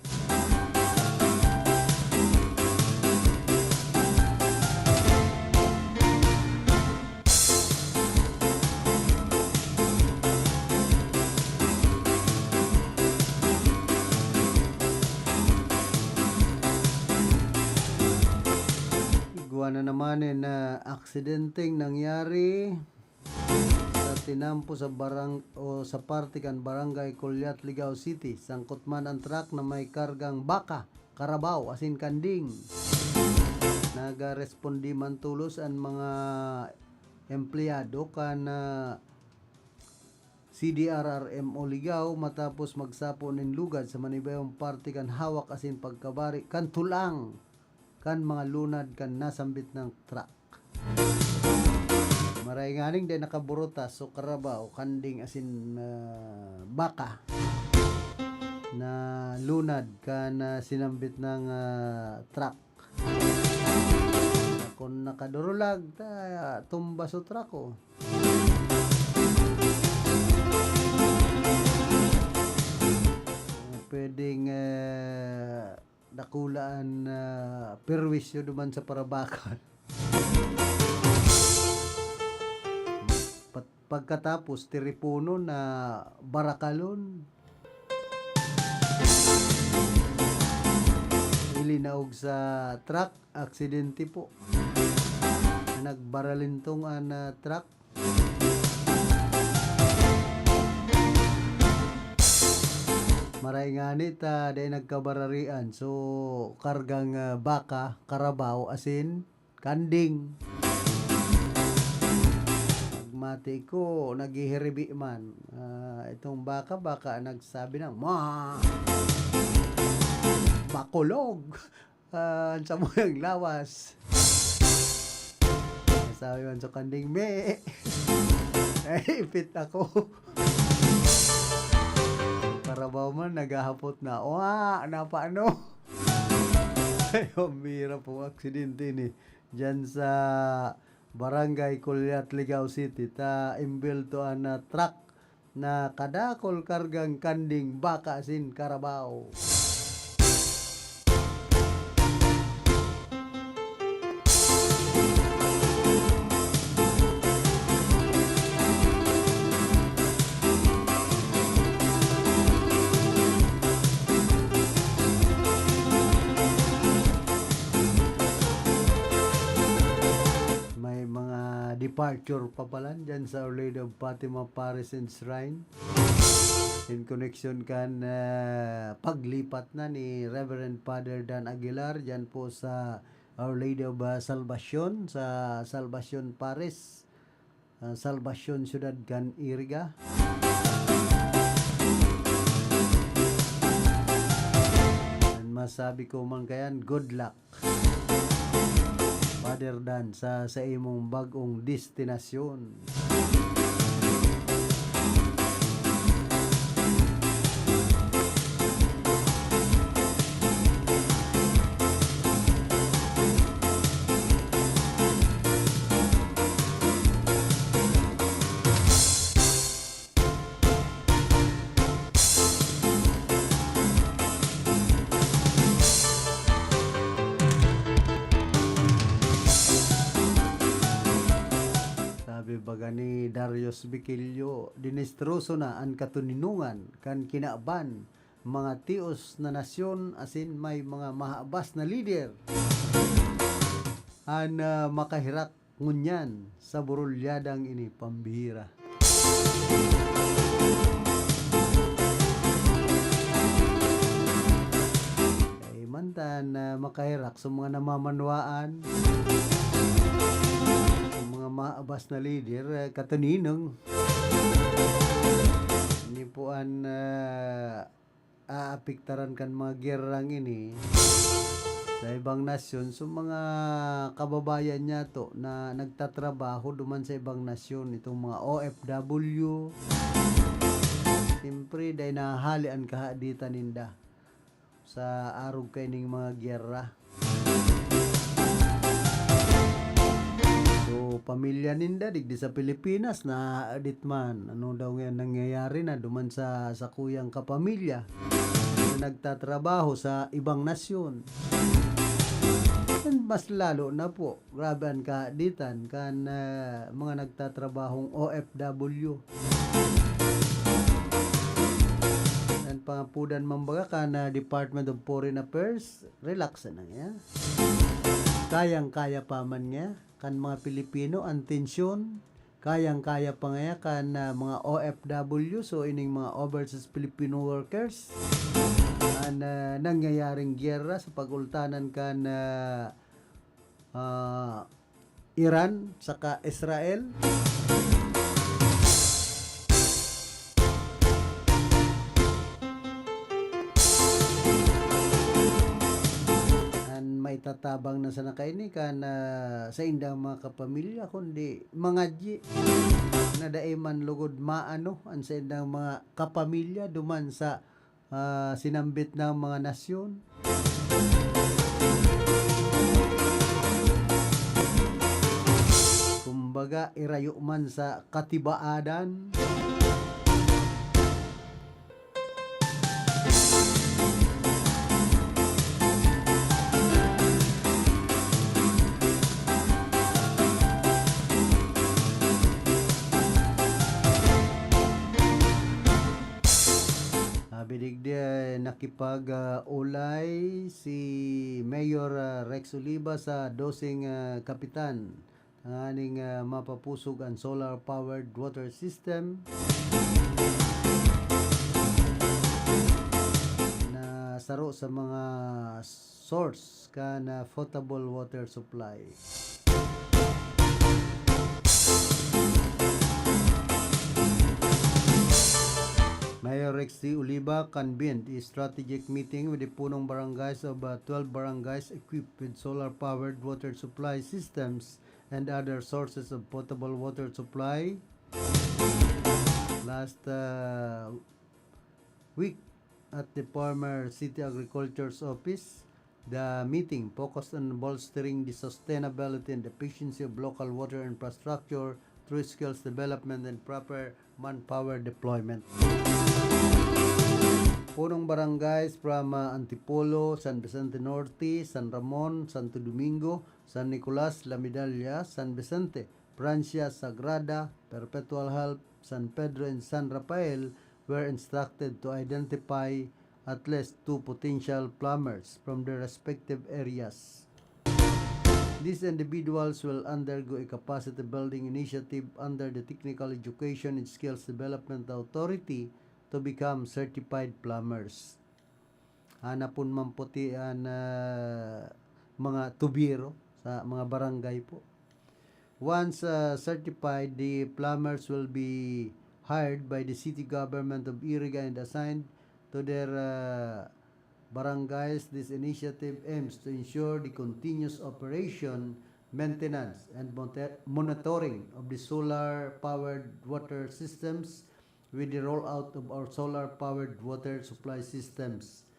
Igwa na naman nin, ah, aksidenteng nangyari sa tinampo sa barang-, o sa parte kan Barangay Collac, Ligao City. Sangkot man an truck na may kargang baka, karabaw, asin kanding. Nagaresponde man tolos an mga empleyado kan, ah, C D R R M o Ligao matapos magsapo nin lugad sa manibayong parte kan hawak asin pagkabari kan tulang kan mga lunad kan nasambit na truck. Maray nganing dai nakaburutas o karabaw, kanding asin, ah, baka na lunad kan, ah, sinambit na, ah, truck. Kun nakadurulag, ta, tumba sa truck, oh. Pwedeng, eh, dakula an, ah, perwisyo duman sa parabakan. Pat-, pagkatapos, tiriponon na barakalon. Ilinaog sa truck, aksidente po. Nagbaralintong an, ah, truck. Maray ngani ta dai nagkabararian. So, kargang, ah, baka, karabaw, asin kanding. Pagmati ko, naghihiribi man. Ah, itong baka, baka nagsabi na, "Ma! Makulog!" Ah, an samuyang lawas. Sabi man sa kanding, "Me! Naipit ako." Karabaw man, naghahapot na, "Wa! Napaano?" Ay, pambihira pong aksidente ini. Diyan sa Barangay Collac, Ligao City, ta imbelto an, ah, truck na kadakol kargang kanding, baka asin karabaw. departure pa pala dyan sa Our Lady of Fatima Parish and Shrine. In connection kan, ah, paglipat na ni Reverend Father Dan Aguilar dyan po sa Our Lady of, ah, Salvacion, sa Salvacion Parish, ah, Salvacion, Siyudad kan Iriga. An masabi ko man kayan, good luck, Father Dan, sa, sa imong bag-ong destinasyon. Sabi baga ni Darius Viquilio, "Dinestroso na an katoninongan kan kinaban, mga tios na nasyon asin may mga mahabas na lider an, ah, makaherak ngunyan sa burulyadang ini, pambihira." Kaimantan na makaherak sa mga namamanwaan, sa mga mahabas na lider, eh, katoninong. Ini po an, ah, aapektaran kan mga gyerang ini sa ibang nasyon. So, mga kababayan niyato na nagtatrabaho duman sa ibang nasyon, itong mga O F W, siyempre, dai nahahali an kahaditan ninda sa arog kaining mga gyera. So, pamilya ninda digdi sa Pilipinas, nahahadit man. Ano daw ngayon nangyayari na duman sa sakuyang kapamilya na nagtatrabaho sa ibang nasyon? And mas lalo na po, grabe an kahaditan kan, ah, mga nagtatrabahong O F W. An pangapodan man baga kan, ah, Department of Foreign Affairs, relax na nga. Kayang-kaya pa man nga kan mga Pilipino an tensyon. Kayang-kaya pa nga kan, ah, mga O F W, so ining mga overseas Filipino workers. An, ah, nangyayaring gyera sa pag-ultanan kan, ah, ah, Iran saka Israel. An maitatabang na sana kaini kan, ah, saindang mga kapamilya, kundi mangadyi na dai man lugod maano an saindang mga kapamilya duman sa ah, sinambit na mga nasyon. Kumbaga, irayo man sa katibaadan. Sabi digdi ay nakipag, ah, olay si Mayor, ah, Rex Oliva sa doseng, ah, kapitan tanganing, ah, mapapusog an solar-powered water system na saro sa mga source kan, ah, potable water supply. Mayor Rex D. Oliva convened a strategic meeting with the punong barangays of, uh, twelve barangays equipped with solar-powered water supply systems and other sources of potable water supply last, uh, week at the former City Agriculture's office. The meeting focused on bolstering the sustainability and efficiency of local water infrastructure through skills development and proper manpower deployment. Punong barangays from, uh, Antipolo, San Vicente Norte, San Ramon, Santo Domingo, San Nicolas, La Medalla, San Vicente, Francia, Sagrada, Perpetual Help, San Pedro, and San Rafael were instructed to identify at least two potential plumbers from their respective areas. These individuals will undergo a capacity building initiative under the Technical Education and Skills Development Authority to become certified plumbers. Hanapon man puti an, ah, mga tubero sa mga barangay po. Once, ah, certified, the plumbers will be hired by the city government of Iriga and assigned to their, ah, barangays. This initiative aims to ensure the continuous operation, maintenance, and monte-, monitoring of the solar-powered water systems with the rollout of our solar-powered water supply systems.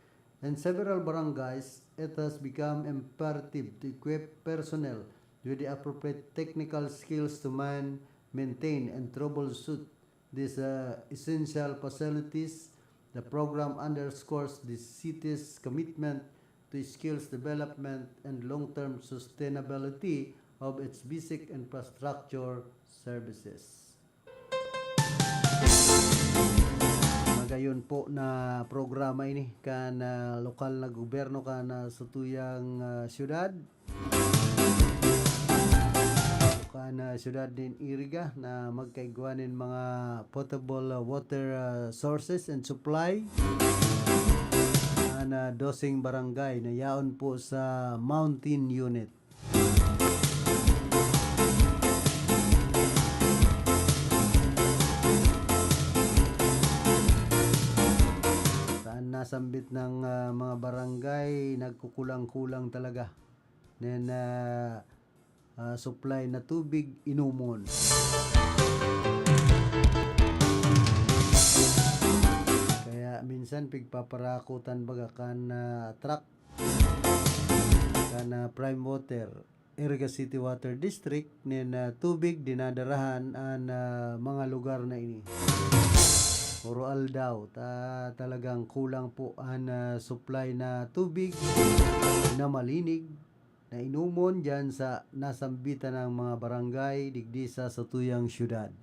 In several barangays, it has become imperative to equip personnel with the appropriate technical skills to man, maintain, and troubleshoot these, uh, essential facilities. The program underscores the city's commitment to skills development and long-term sustainability of its basic infrastructure services. Magayon po na programa ini kan, ah, lokal na gobyerno kan, ah, satuyang, ah, syudad. Kan, ah, syudad nin Iriga na magkaigwa nin mga potable, ah, water, ah, sources and supply. An, ah, doseng barangay na yaon po sa mountain unit. Saan nasambit ng, ah, mga barangay, nagkukulang-kulang talaga nin, ah, ah, supply na tubig inomon. Kaya minsan pigpaparakotan baga kan, ah, truck kan, ah, Prime Water, Iriga City Water District, nin, ah, tubig dinadarahan an, ah, mga lugar na ini. Puro aldaw, ta-, talagang kulang po an, ah, supply na tubig na malinig na inomon diyan sa nasambitan ng mga barangay digdi sa satuyang syudad.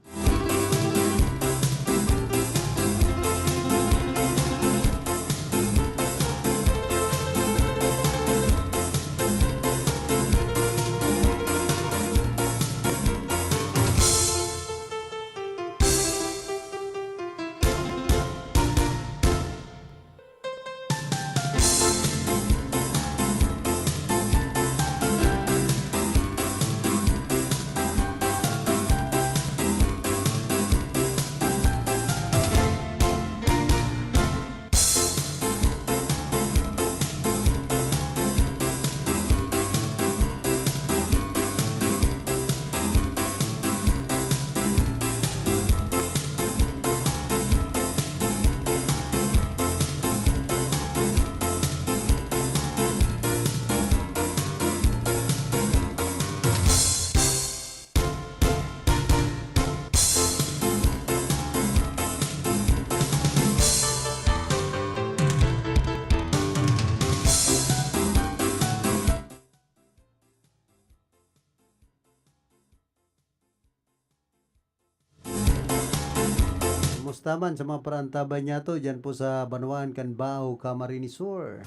Kumusta man sa mga paraantabay niyato diyan po sa banwaan kan Bao, Camarines Sur?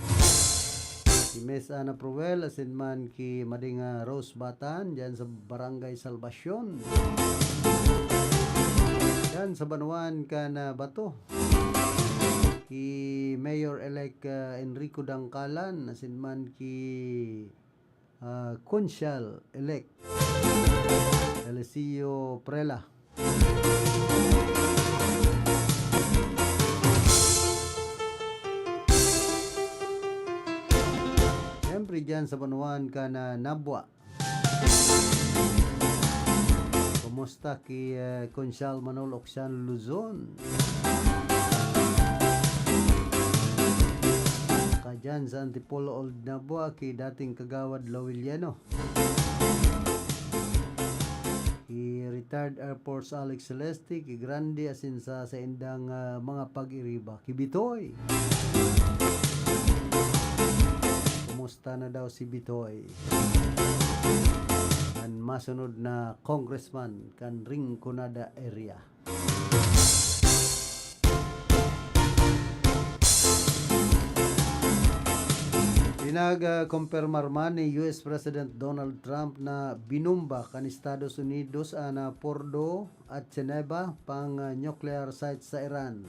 Ki Miss Ana Proel, asin man ki Mading, ah, Rose Batan, diyan sa Barangay Salvacion. Diyan sa banwaan kan, ah, Bato. Ki Mayor-elect, ah, Enrico Dangkalan, asin man ki, ah, Konsehal-elect Eliseo Prela. Siyempre, dyan sa banwaan kan, ah, Nabua. Kumusta ki, eh, Konsehal Manolo Oxiano Luzon? Kadyan sa Antipolo Old Nabua, ki dating Kagawad Lowiliano. Ki retired Air Force Alex Celeste, ki Grande, asin sa saindang, ah, mga pag-iriba. Ki Bitoy. Kumusta na daw si Bitoy? An masunod na congressman kan Rinconada area. Nag-, ah, kumpirmar man ni U S President Donald Trump na binumba kan Estados Unidos an, ah, Fordo at Geneva pang, ah, nuclear site sa Iran.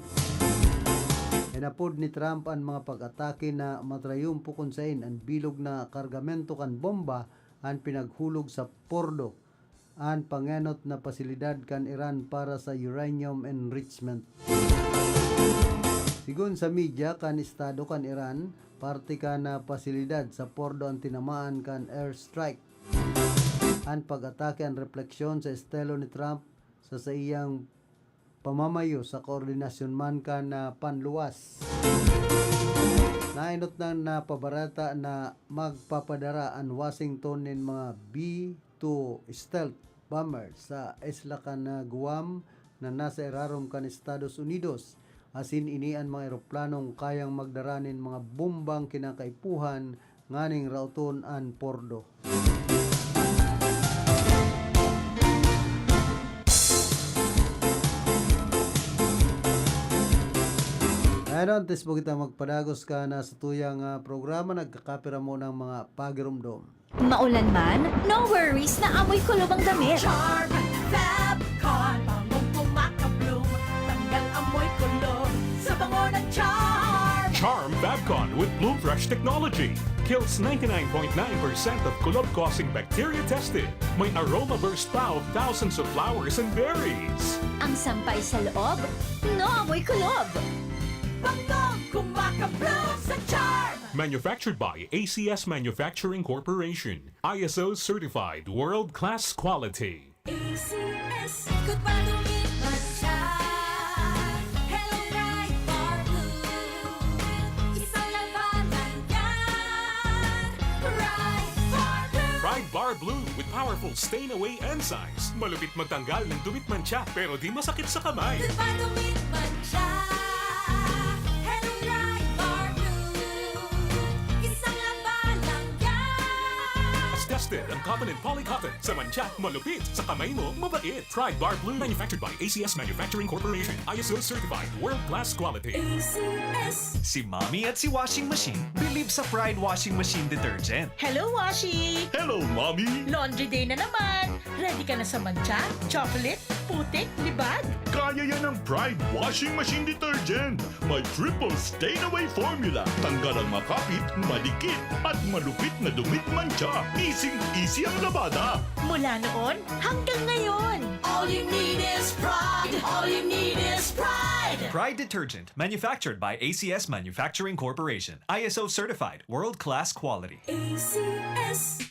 Inapod ni Trump an mga pag-atake na matrayumpo kun sain an bilog na kargamento kan bomba an pinaghulog sa Fordo. An pangenot na pasilidad kan Iran para sa uranium enrichment. Sigon sa media kan Estado kan Iran, parte kan pasilidad sa Fordo an tinamaan kan airstrike. An pag-atake an repleksyon sa estilo ni Trump sa saiyang pamamayo sa koordinasyon man kan, ah, panluwas. Naenot na napabareta na magpapadara an Washington nin mga B two stealth bomber sa isla kan, ah, Guam na nasa irarom kan Estados Unidos, asin ini an mga eroplanong kayang magdara nin mga bombang kinakaipuhan nganing raoton an Fordo. Ayan, antes po kita magpadagos kan satuyang, ah, programa, nagkakapira mo ng mga pagirumdom. Maulan man, no worries na amoy kulob ang damit. Charm Fab Con, bangong kumakabloom, tanggal amoy kulob sa bango ng Charm. Charm Fab Con with Bloom Fresh technology kills ninety-nine point nine percent of kulob-causing bacteria tested. May aroma burst pa of thousands of flowers and berries. Ang sampay sa loob, no amoy kulob. Bangong kumakabloom sa Charm. Manufactured by A C S Manufacturing Corporation. I S O certified world-class quality. A C S. Good pa, dumit man siya. Hello, Pride Bar Blue. Isang labanan yan. Pride Bar Blue. Pride Bar Blue with powerful stain away enzymes. Malupit magtanggal ng dumit mantsa, pero di masakit sa kamay. Good pa, dumit man siya. Hello, Pride Bar Blue. Isang labanan yan. Tested ang cotton and poly cotton. Sa mantsa, malupit. Sa kamay mo, mabait. Pride Bar Blue. Manufactured by A C S Manufacturing Corporation. I S O certified. World class quality. A C S. Si Mommy at si Washing Machine believe sa Pride Washing Machine Detergent. Hello, Washi! Hello, Mommy! Laundry day na naman! Ready ka na sa mantsa, chocolate, putik, libag? Kaya yan ng Pride Washing Machine Detergent. May triple stain away formula. Tanggal ang makapit, madikit, at malupit na dumit mantsa. Easy-easy ang labada. Mula noon hanggang ngayon. All you need is Pride. All you need is Pride. Pride Detergent, manufactured by A C S Manufacturing Corporation. I S O certified, world-class quality. A C S.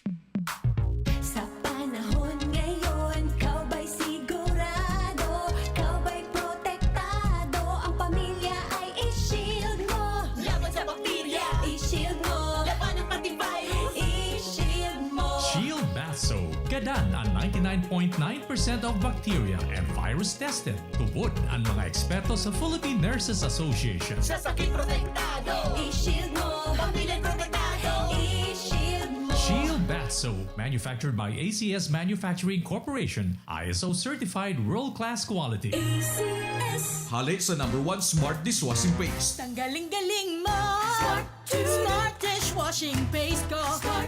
Sa panahon ngayon, ikaw ba'y sigurado? Ikaw ba'y protektado? Ang pamilya ay i-shield mo. Laban sa bakterya, i-shield mo. Labanan pati virus, i-shield mo. Shield Bath Soap. Gadan ang ninety-nine point nine percent of bacteria and virus tested. Tubod ang mga eksperto sa Philippine Nurses Association. Sa sakit protektado, i-shield mo. Pamilya protektado, i-shield mo. Shield Bath Soap, manufactured by A C S Manufacturing Corporation, I S O certified world-class quality. A C S. Hale sa number one smart dishwashing paste. Tanggaling-galing mo. Smart. Smart dishwashing paste ko. Smart.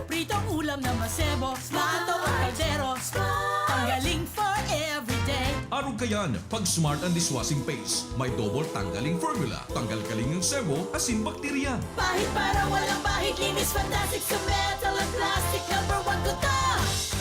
Pritong ulam na masebo. Smart. Luto ang kaldero. Smart. Tanggaling for everyday. Arog kayan, pag Smart ang dishwashing paste. May double tanggaling formula. Tanggal kaling ang sebo, asin bakterya. Pahid para walang pahid. Linis fantastic sa metal at plastic. Number one ko to.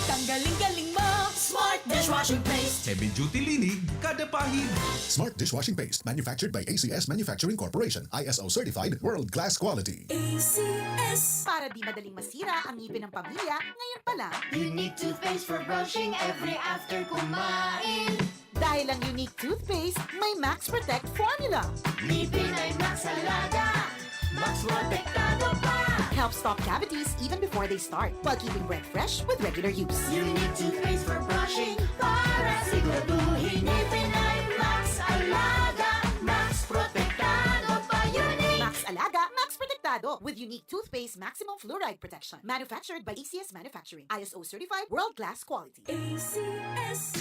Tanggaling-galing mo. Smart dishwashing paste. Heavy duty linig, kada pahid. Smart dishwashing paste, manufactured by A C S Manufacturing Corporation, I S O certified, world class quality. A C S. Para di madaling masira ang ngipin ng pamilya, ngayon pa lang. Unique toothpaste for brushing every after kumain. Dahil ang Unique toothpaste may Max Protect formula. Ngipin ay Max Alaga, Max Protektado pa. Helps stop cavities even before they start, while keeping breath fresh with regular use. Unique toothpaste for brushing para siguraduhin ngipin ay Max Alaga, Max Protektado pa. Unique. Max Alaga, Max Protektado with Unique toothpaste maximum fluoride protection. Manufactured by A C S Manufacturing. I S O certified, world-class quality. A C S.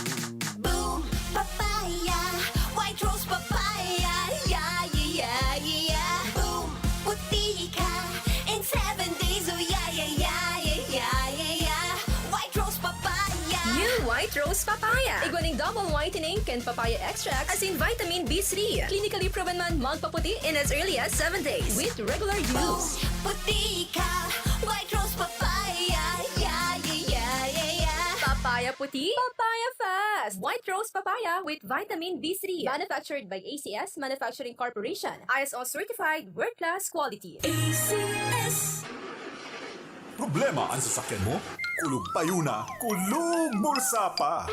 Boom Papaya, White Rose Papaya, yeah, yeah, yeah, yeah. Boom, puti ka, insect Rose Papaya. Igwa nin double whitening kan papaya extract asin vitamin B three. Clinically proven man magpaputi in as early as seven days with regular use. Puti ka, White Rose Papaya. Yeah, yeah, yeah, yeah, yeah. Papaya puti, papaya fast. White Rose Papaya with vitamin B three. Manufactured by A C S Manufacturing Corporation. I S O certified, world-class quality. A C S. Problema an sasakyan mo? Kulog payo na, kulog bulsa pa!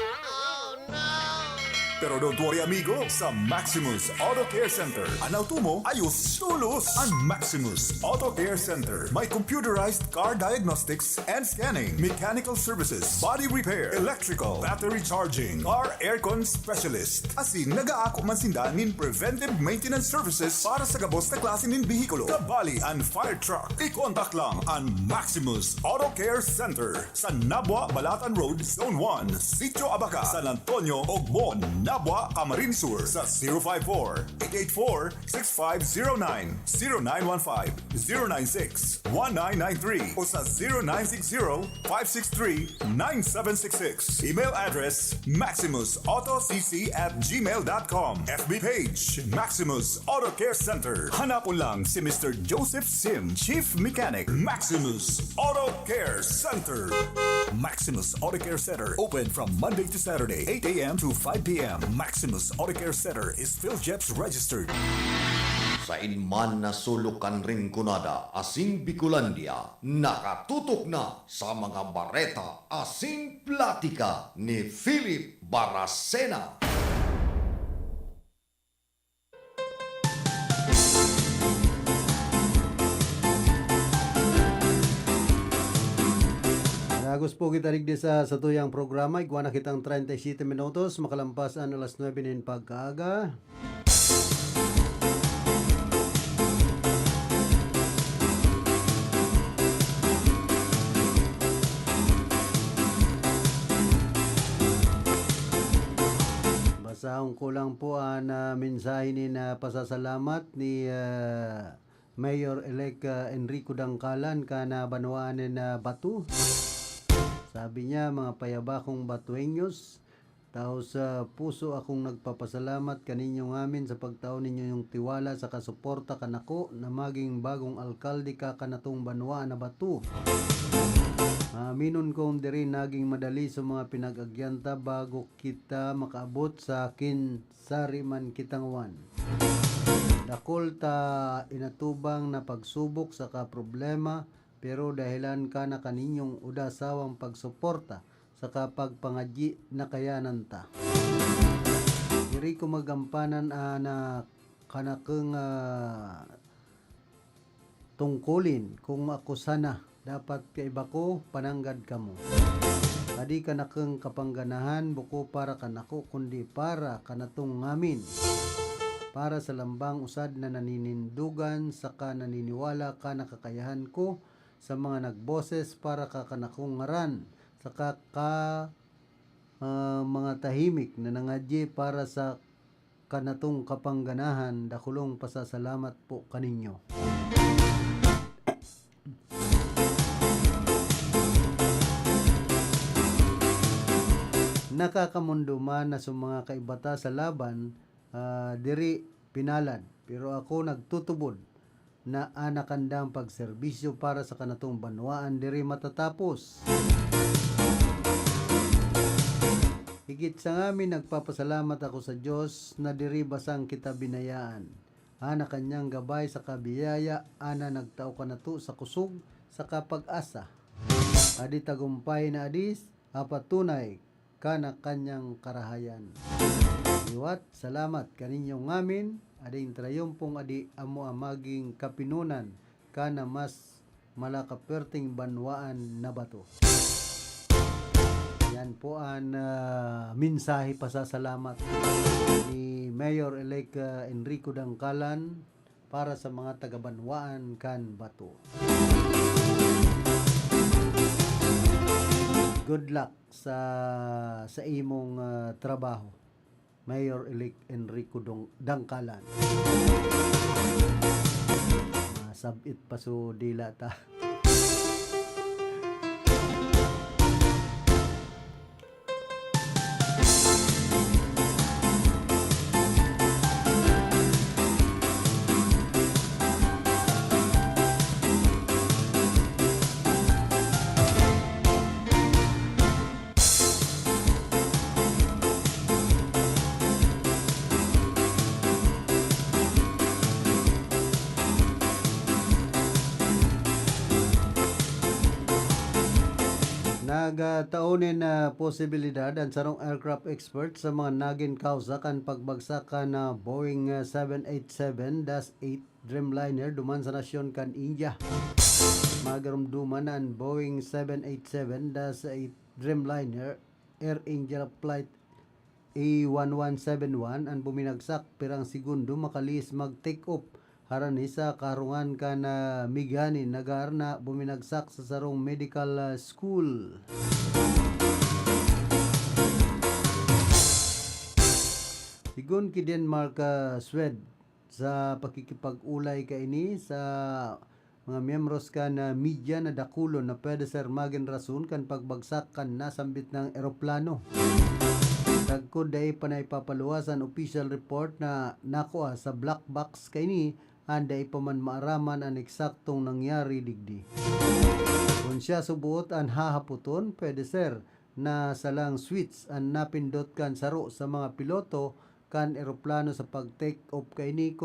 Pero don't worry, amigo, sa Maximus Auto Care Center, an auto mo ayos tolos. An Maximus Auto Care Center may computerized car diagnostics and scanning, mechanical services, body repair, electrical, battery charging, car aircon specialist. Asin nag-aako man sinda nin preventive maintenance services para sa gabos na klase nin behikulo, kabali an fire truck. I-contact lang an Maximus Auto Care Center sa Nabua, Balatan Road, Zone one, Sitio Abaca, San Antonio, Ogmon, Nabua, Camarines Sur, sa zero five four, eight eight four, six five zero nine, zero nine one five, zero nine six, one nine nine three o sa zero nine six zero, five six three, nine seven six six. Email address, maximus auto c c at gmail dot com. F B page, Maximus Auto Care Center. Hanapon lang si Mister Joseph Sim, Chief Mechanic, Maximus Auto Care Center. Maximus Auto Care Center, open from Monday to Saturday, eight a m to five p m. Maximus Auto Care Center is PhilJEPS registered. Sain man na sulok kan Rinconada asin Bicolandia, nakatutok na sa mga bareta asin platika ni Philip Baracena. Dagos po kita digdi sa satuyang programa. Igwa na kitang treinta y siete minutos, makalampas an alas nuebe nin pagkaaga. Basahon ko lang po an, ah, mensahe nin, ah, pasasalamat ni, ah, Mayor-elect, ah, Enrico Dangkalan kan, ah, banwaan nin, ah, Bato. Sabi niya, "Mga payabakong Batueños, taos sa puso akong nagpapasalamat kaninyo ngamin sa pagtao ninyong tiwala saka suporta kanako na maging bagong alkalde ka kanatong banwaan na Bato. Aaminon kong diri naging madali sa mga pinag-agyan ta bago kita makaabot sa akin sari man kitang wan. Dakul ta inatubang na pagsubok saka problema, pero dahelan ka na kaninyong uda sawang pagsuporta saka pagpangadyi, nakayanan ta. Diri ko magampanan, ah, na kanakeng, ah, tungkulin kung ako sana dapat kaiba ko pananggad kamo. Adi kanakeng kapangganahan, buko para kanako, kundi para kanatong ngamin. Para sa lambang usad na naninindogan saka naniniwala ka na kakayahan ko sa mga nagboses para ka kanakong ngaran, saka ka, ah, mga tahimik na nangadyi para sa kanatong kapangganahan, dakulong pasasalamat po kaninyo." Nakakamondo man na sa mga kaiba ta sa laban, ah, diri pinalad, pero ako nagtutubod na an nakandang pagserbisyo para sa kanatong banwaan diri matatapos. Higit sa ngamin, nagpapasalamat ako sa Dios na diri basang kita binayaan. An kanyang gabay saka biyaya an nagtao kanato sa kusog saka pag-asa. Adi tagumpay na adi, apatunay ka na kanyang karahayan. Liwat, salamat kaninyo ngamin, ading trayumpong adi amo ang maging kapinonan ka na mas malakaperting banwaan na bato. Yan po ang, ah, mensahe pasasalamat ni Mayor-elect, ah, Enrico Dangkalan para sa mga taga-banwaan kan Bato. Good luck sa, sa imong, ah, trabaho, Mayor-elect Enrico Dong-, Dangkalan. Masab-it pa so dila ta. Nagtao nin, ah, posibilidad an sarong aircraft expert sa mga nagin kausa kan pagbagsak kan, ah, Boeing, ah, seven eight seven dash eight Dreamliner duman sa nasyon kan India. Magarumduman na an Boeing seven eight seven dash eight Dreamliner, Air India Flight A one one seven one an buminagsak pirang segundo makalihis mag-take off harani sa karungan kan, ah, migani nagar na buminagsak sa sarong medical, ah, school. Sigon ki Denmark, ah, Swede, sa pakikipag-olay kaini sa mga miyembros kan, ah, media na dakulon na pwede ser magin rason kan pagbagsak kan nasambit nang eroplano. Sagkod dai pa naipapaluwas an official report na nakua sa black box kaini, an dai pa man maaraman an eksaktong nangyari digdi. Kun siya subot an hahapoton, pwede ser na salang switch an napindot kan saro sa mga piloto kan eroplano sa pag-take off kaini kun